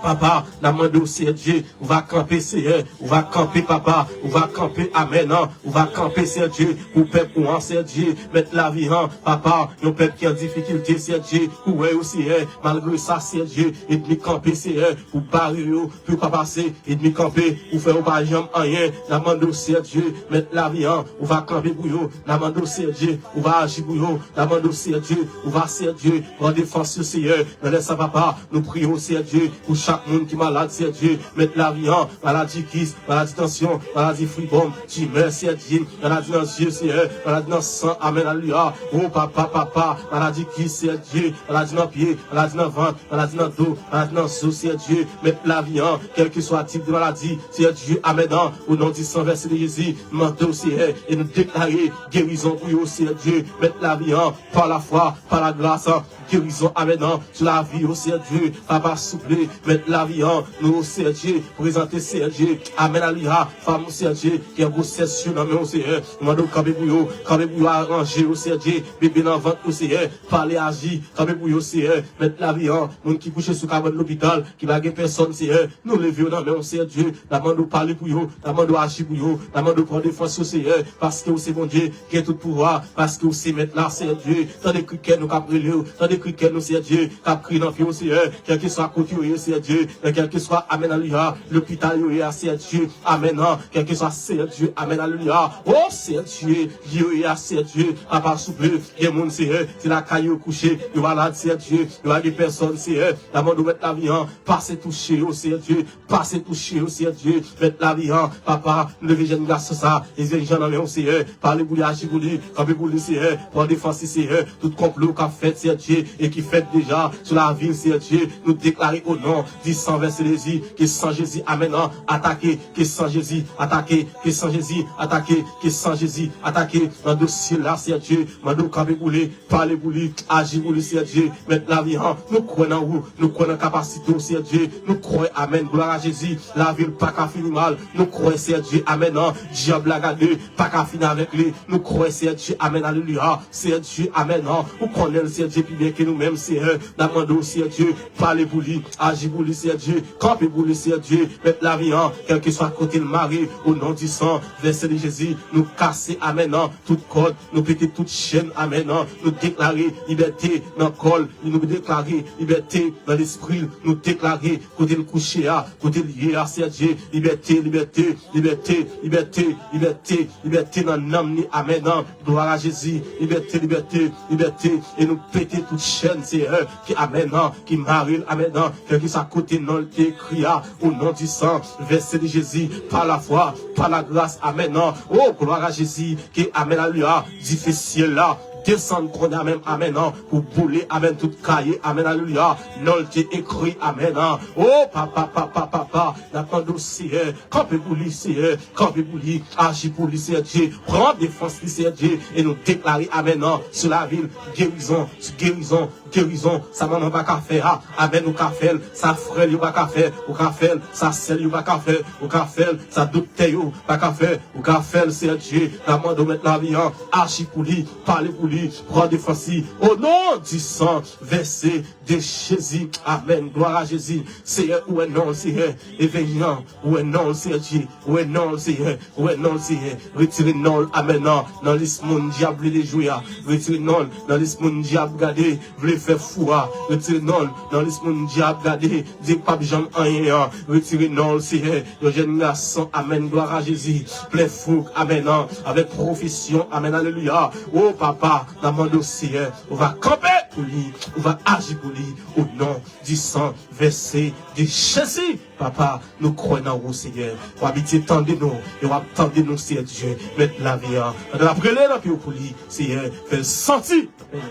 Papa, n a mande w, Seyè Dye, ou va kanpe, Seyè, ou va kanpe, papa, ou va kanpe, amèn, ou va kanpe, Seyè Dye, pou pèp ou an, Seyè Dye, mèt lavi an, papa, yon pèp ki an difikilte, Seyè Dye, ou wè yo, Seyè, malgre sa, Seyè Dye, ènmi kanpe, Seyè, pou bare yo, pou yo pa pase, ènmi kanpe, ou fè yo pa janm anyen, n a mande w, Seyè Dye, mèt lavi an, ou va kanpe pou yo, n a mande w, Seyè Dye, ou va aji pou yo, n a mande w, Seyè Dye, ou va, Seyè Dye, pran defans yo, Seyè, nan lè sa, papa, nou priye w, Seyè Dye, pou chak moun ki malad, Seyè Dye, mèt lavi an, maladi kis, maladi tansyon, maladi fribòm, timè, Seyè Dye, maladi nan zye, Seyè, maladi nan san, amèn, alelouya, o papa, papa, maladi kis, Seyè Dye, maladi nan pye, maladi nan vant, maladi nan do, maladi nan zo, Seyè Dye, mèt lavi an, kèlkeswa tip de maladi, Seyè Dye, amèn, o non di san vèse de Jezi, mande w, Seyè, e nou deklare gerizon pou yo, Seyè Dye, mèt lavi an, pa lafwa, pa lagras, gerizon, amèn, sou lavi yo, Seyè Dye, papa, souple, mèt lavi an, nou, Seyè Dye, prezante, Seyè Dye, amèn, alelouya, fanm ou, Seyè Dye, ki an gwosès yo nan men w, Seyè, nou mande w kanpe pou yo, kanpe pou yo, aranje yo, Seyè Dye, bebe nan vant yo, Seyè, pale, aji, kanpe pou yo, Seyè, mèt lavi an, moun ki kouche sou kabann lopital, ki pa gen pèsòn, Seyè, nou leve yo nan men w, Seyè Dye, n a mande w pale pou yo, n a mande w aji pou yo, n a mande w pran defans yo, Seyè, paske w se Bondye, ki gen tout pouvwa, paske w se mèt la, Seyè Dye, tande kri kè nou k ap rele w, tande kri kè nou, Seyè Dye, k ap kriye nan pye w, Seyè, kèlkeswa kote yo ye, Seyè Dye, nan kèlkeswa, amèn, alelouya, lopital yo ye a, Seyè Dye, amèn, kèlkeswa, Seyè Dye, amèn, alelouya, o, Seyè Dye, yo ye a, Seyè Dye, papa, souple, gen moun, Seyè, se lakay yo kouche, yo malad, Seyè Dye, yo pa gen pèsòn, Seyè, n a mande w mèt lavi an, pase touche yo, Seyè Dye, pase touche yo, Seyè Dye, mèt lavi an, papa, nou leve jèn gason sa, e jèn jan nan men w, Seyè, pale pou li, aji pou li, kanpe pou li, Seyè, pran defans li, Seyè, tout konplo k ap fèt, Seyè Dye, e ki fèt deja sou lavi l, Seyè Dye, nou deklare o non di san vèse de Jezi, ke san Jezi, amèn, atake, ke san Jezi atake, ke san Jezi atake, ke san Jezi atake, nan dosye la, Seyè Dye, mande w kanpe pou li, pale pou li, aji pou li, Seyè Dye, mèt lavi an, nou kwè nan ou, nou kwè nan kapasite w, Seyè Dye, nou kwè, amèn, glwa a Jezi, lavi l pa ka fini mal, nou kwè, Seyè Dye, amèn, dyab la gade, pa ka fini avèk li, nou kwè, Seyè Dye, amèn, alelouya, Seyè Dye, amèn, ou konnen l, Seyè Dye, pi byen ke nou menm, Seyè, n ap mande w, Seyè Dye, pale pou li, aji pou li, Seyè Dye, kanpe pou li, Seyè Dye, mèt lavi an, kèlkeswa kote l mare, o non di san vèse de Jezi, nou kase, amèn, tout kòd, nou pete tout chèn, amèn, nou deklare libète nan kò l, nou deklare libète nan lespri l, nou deklare kote l kouche a, kote l ye a, Seyè Dye, libète, libète, libète, libète, libète, libète nan nanm li, amèn, glwa a Jezi, libète, libète, libète, e nou pete tout chèn, Seyè, ki, amèn, ki mare l, amèn, kèlkeswa kote non l te ekri a, o non di san vèse de Jezi, pa lafwa, pa lagras, amèn, o glwa a Jezi, ke, amèn, alelouya, dife syèl la, desann kounye a menm, amèn, an, pou boule, amèn, tout kaye, amèn, alelouya, non l te ekri, amèn, an. O papa, papa, papa, n ap mande w, Seyè, kanpe pou li, Seyè, kanpe pou li, aji pou li, Seyè Dye, pran defans li, Seyè Dye, e nou deklare, amèn, an, sou lavi l, gerizon, gerizon, gerizon, sa manman pa ka fè a, amèn, ou ka fè l, sa frè l yo pa ka fè, ou ka fè l, sa sè l yo pa ka fè, ou ka fè l, sa doktè yo pa ka fè, ou ka fè l, Seyè Dye, n ap mande w mèt lavi an, aji pou li, pale pou li, pran defans li, o non di san vèse de Jezi, amèn, glwa a Jezi, Seyè, ou wè non l, Seyè, evènyan, ou wè non l, Seyè Dye, ou wè non l, Seyè, ou wè non l, Seyè, retire non l, amèn, nan, nan lis moun dyab vle dejwe a, retire non l, nan lis moun dyab gade, vle fè fou a, retire non l, nan lis moun dyab gade, di k p ap janm anyen an, retire non l, Seyè, yon jèn gason, amèn, glwa a Jezi, plen fouk, amèn, an, avèk pwofesyon, amèn, alelouya, o papa, n ap mande w, Seyè, ou va kanpe pou li, ou va aji pou li, o non di san vèse de Jezi, papa, nou kwè nan ou, Seyè, ou abitye tande nou, e w ap tande nou, Seyè Dye, mèt lavi an, pandan n ap rele nan pye w pou li, Seyè, fè l santi,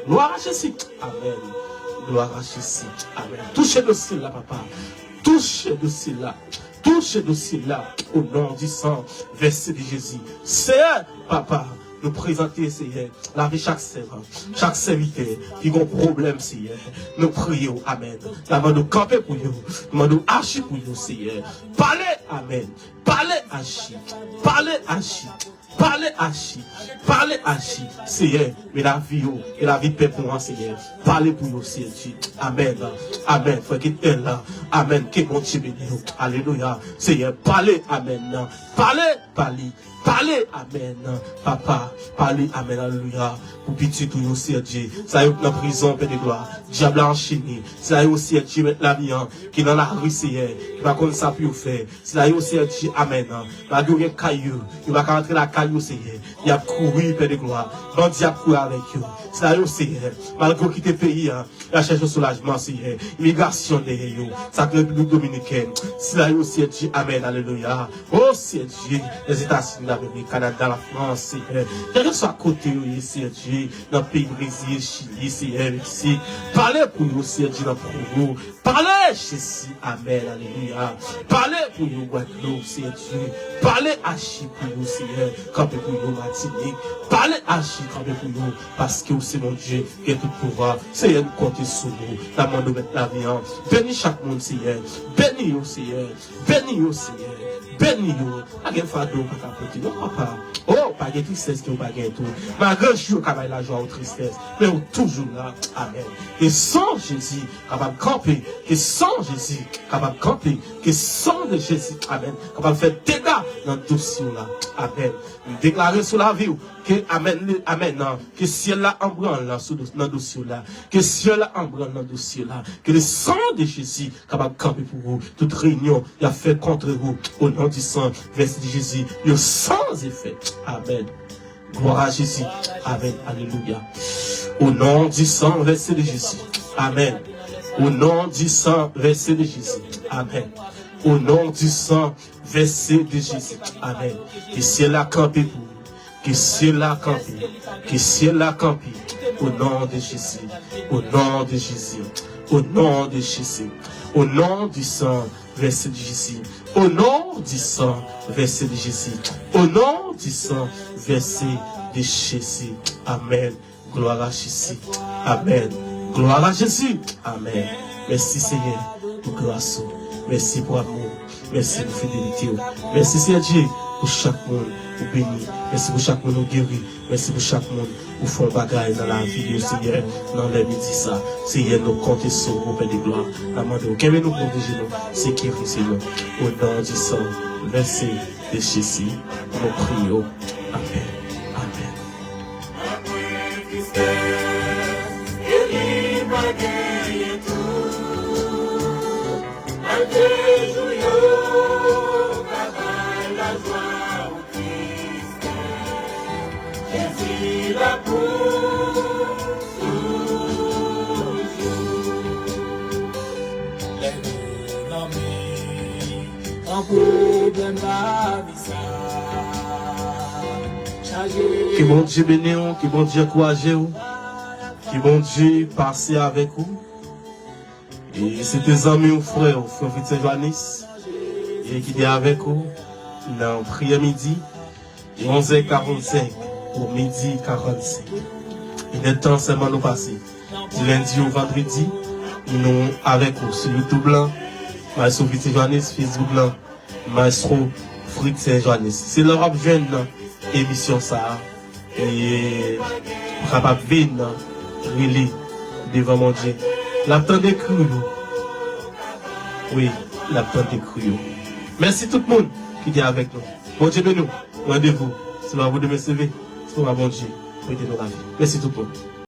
glwa a Jezi, amèn, glwa a Jezi, amèn, touche dosye la, papa, touche dosye la, touche dosye la, o non di san vèse de Jezi, Seyè, papa, nou prezante, Seyè, lavi chak sèvant, chak sèvitè ki gon pwoblèm, Seyè. Nou priye w, amèn. N ap mande w kanpe pou yo. Nou mande w aji pou yo, Seyè. Pale, amèn. Pale, aji. Pale, aji. Pale, aji. Pale, aji. Seyè, men lavi yo, men lavi pèp ou an, Seyè. Pale pou yo, Seyè Dye. Amèn. Amèn. Frè Ketnèl la. Amèn. Ke Bondye beni w. Alelouya. Seyè, pale, amèn. Pale, pale. Pale, amèn. Papa, pale, amèn, alelouya. Pou pitit ou yo, Seyè Dye. Sa yo k nan prizon, Pè de glwa. Dyab la anchene. Sila yo, Seyè Dye, mèt lavi an, ki nan lari, Seyè, ki pa konn sa pou yo fè. Sila yo, Seyè Dye, amèn. Malgre yo gen kay yo, yo pa ka rantre lakay yo, Seyè. Y ap kouri, Pè de glwa. Bandi ap kouri avèk yo. Sila yo, Seyè, malgre yo kite peyi an, y a chèche yon soulajman, Seyè. Imigrasyon dèyè yo. Sa k Repiblik Dominikèn. Sila yo, Seyè Dye, amèn, alelouya. O, Seyè Dye, Lèzetazini Damerik, Kanada, Lafrans, Seyè. Kèlkeswa kote yo ye, Seyè Dye, nan peyi Brezil, Chili, Seyè, Meksik. Pale pou yo, Seyè Dye, nan Kongo. Pale, Jezi, amèn, alelouya. Pale pou yo, Gwadloup, Seyè Dye. Pale, aji pou yo, Seyè. Kanpe pou yo, Matinik. Pale, aji, kanpe pou yo. Paske ou se Bondye gen tout pouvwa. Seyè, nou konte sou ou. N ap mande w mèt lavi an. Beni chak moun, Seyè. Beni yo, Seyè. Beni yo, Seyè. Beni yo. Pa gen fado ou pa ka pote non, papa. O, pa gen tristès ke ou pa gen tou. Malgre jou yo ka bay lajwa ou tristès, men ou toujou la. Amèn. Ke san Jezi kapab kanpe. Ke san Jezi kapab kanpe. Ke san de Jezi, amèn, kapab fè dega nan dosye w la. Amèn. M deklare sou lavi w ke, amèn, amèn, nan, ke syèl la anbranle nan, sou, nan dosye w la. Ke syèl la anbranle nan dosye w la. Ke le sang de Jésus kapab kanpe pou ou. Tout reyinyon y ap fè kont ou, o non di san vèse de Jezi, yo san efè. Amèn. Glwa a Jezi. Amèn. Alelouya. O non di san vèse de Jezi. Amèn. O non di san vèse de Jezi. Amèn. O non di san vèse de Jezi. Amèn. Ke syèl la kanpe pou ou. Ke syèl la kanpe. Ke syèl la kanpe. O non de Jezi. O non de Jezi. O non de Jezi. O non di san vèse de Jezi. O non di san vèse de Jezi. O non di san vèse de Jezi. Amèn. Glwa a Jezi. Amèn. Glwa a Jezi. Amèn. Mèsi, Seyè, pou gras ou. Mèsi pou amou ou. Mèsi pou fidelite ou. Mèsi, Seyè Dye, pou chak moun ou beni. Mèsi pou chak moun ou geri. Mèsi pou chak moun ou fè yon bagay nan lavi yo, Seyè, nan lè midi sa. Seyè, nou konte sou ou, Pè de glwa. N ap mande w, kenbe nou, pwoteje nou, sekirize nou. O non di san vèse de Jezi, nou priye w. Amèn. Amèn. Malgre tristès, e li pa genyen tout. Malgre jou yo ka bay lajwa ou tristès, Jezi la pou toujou. Lè nou nan mitan pwoblèm lavi sa, Ke Bondye beni w, ke Bondye ankouraje w, ke Bondye pase avèk ou. E se te zanmi w, frè w, frè Fritz Saint Johannes, e ki te avèk ou nan priyè midi, de onzè karannsenk pou midi karannsenk. Inèdtan sèlman nou pase. Di lendi ou vandredi, nou avèk ou sou YouTube lan, Maestro Fritz Saint Johannes, Facebook lan, Maestro Fritz Saint Johannes. Se la w ap jwenn emisyon sa a. E w kapab vin rele devan Bondye. L ap tande kri w. Wi, l ap tande kri w. Mèsi tout moun ki te avèk nou. Bondye beni w. Randevou se pa pou demen se vre. Se pa Bondye prete nou lavi. Mèsi tout moun.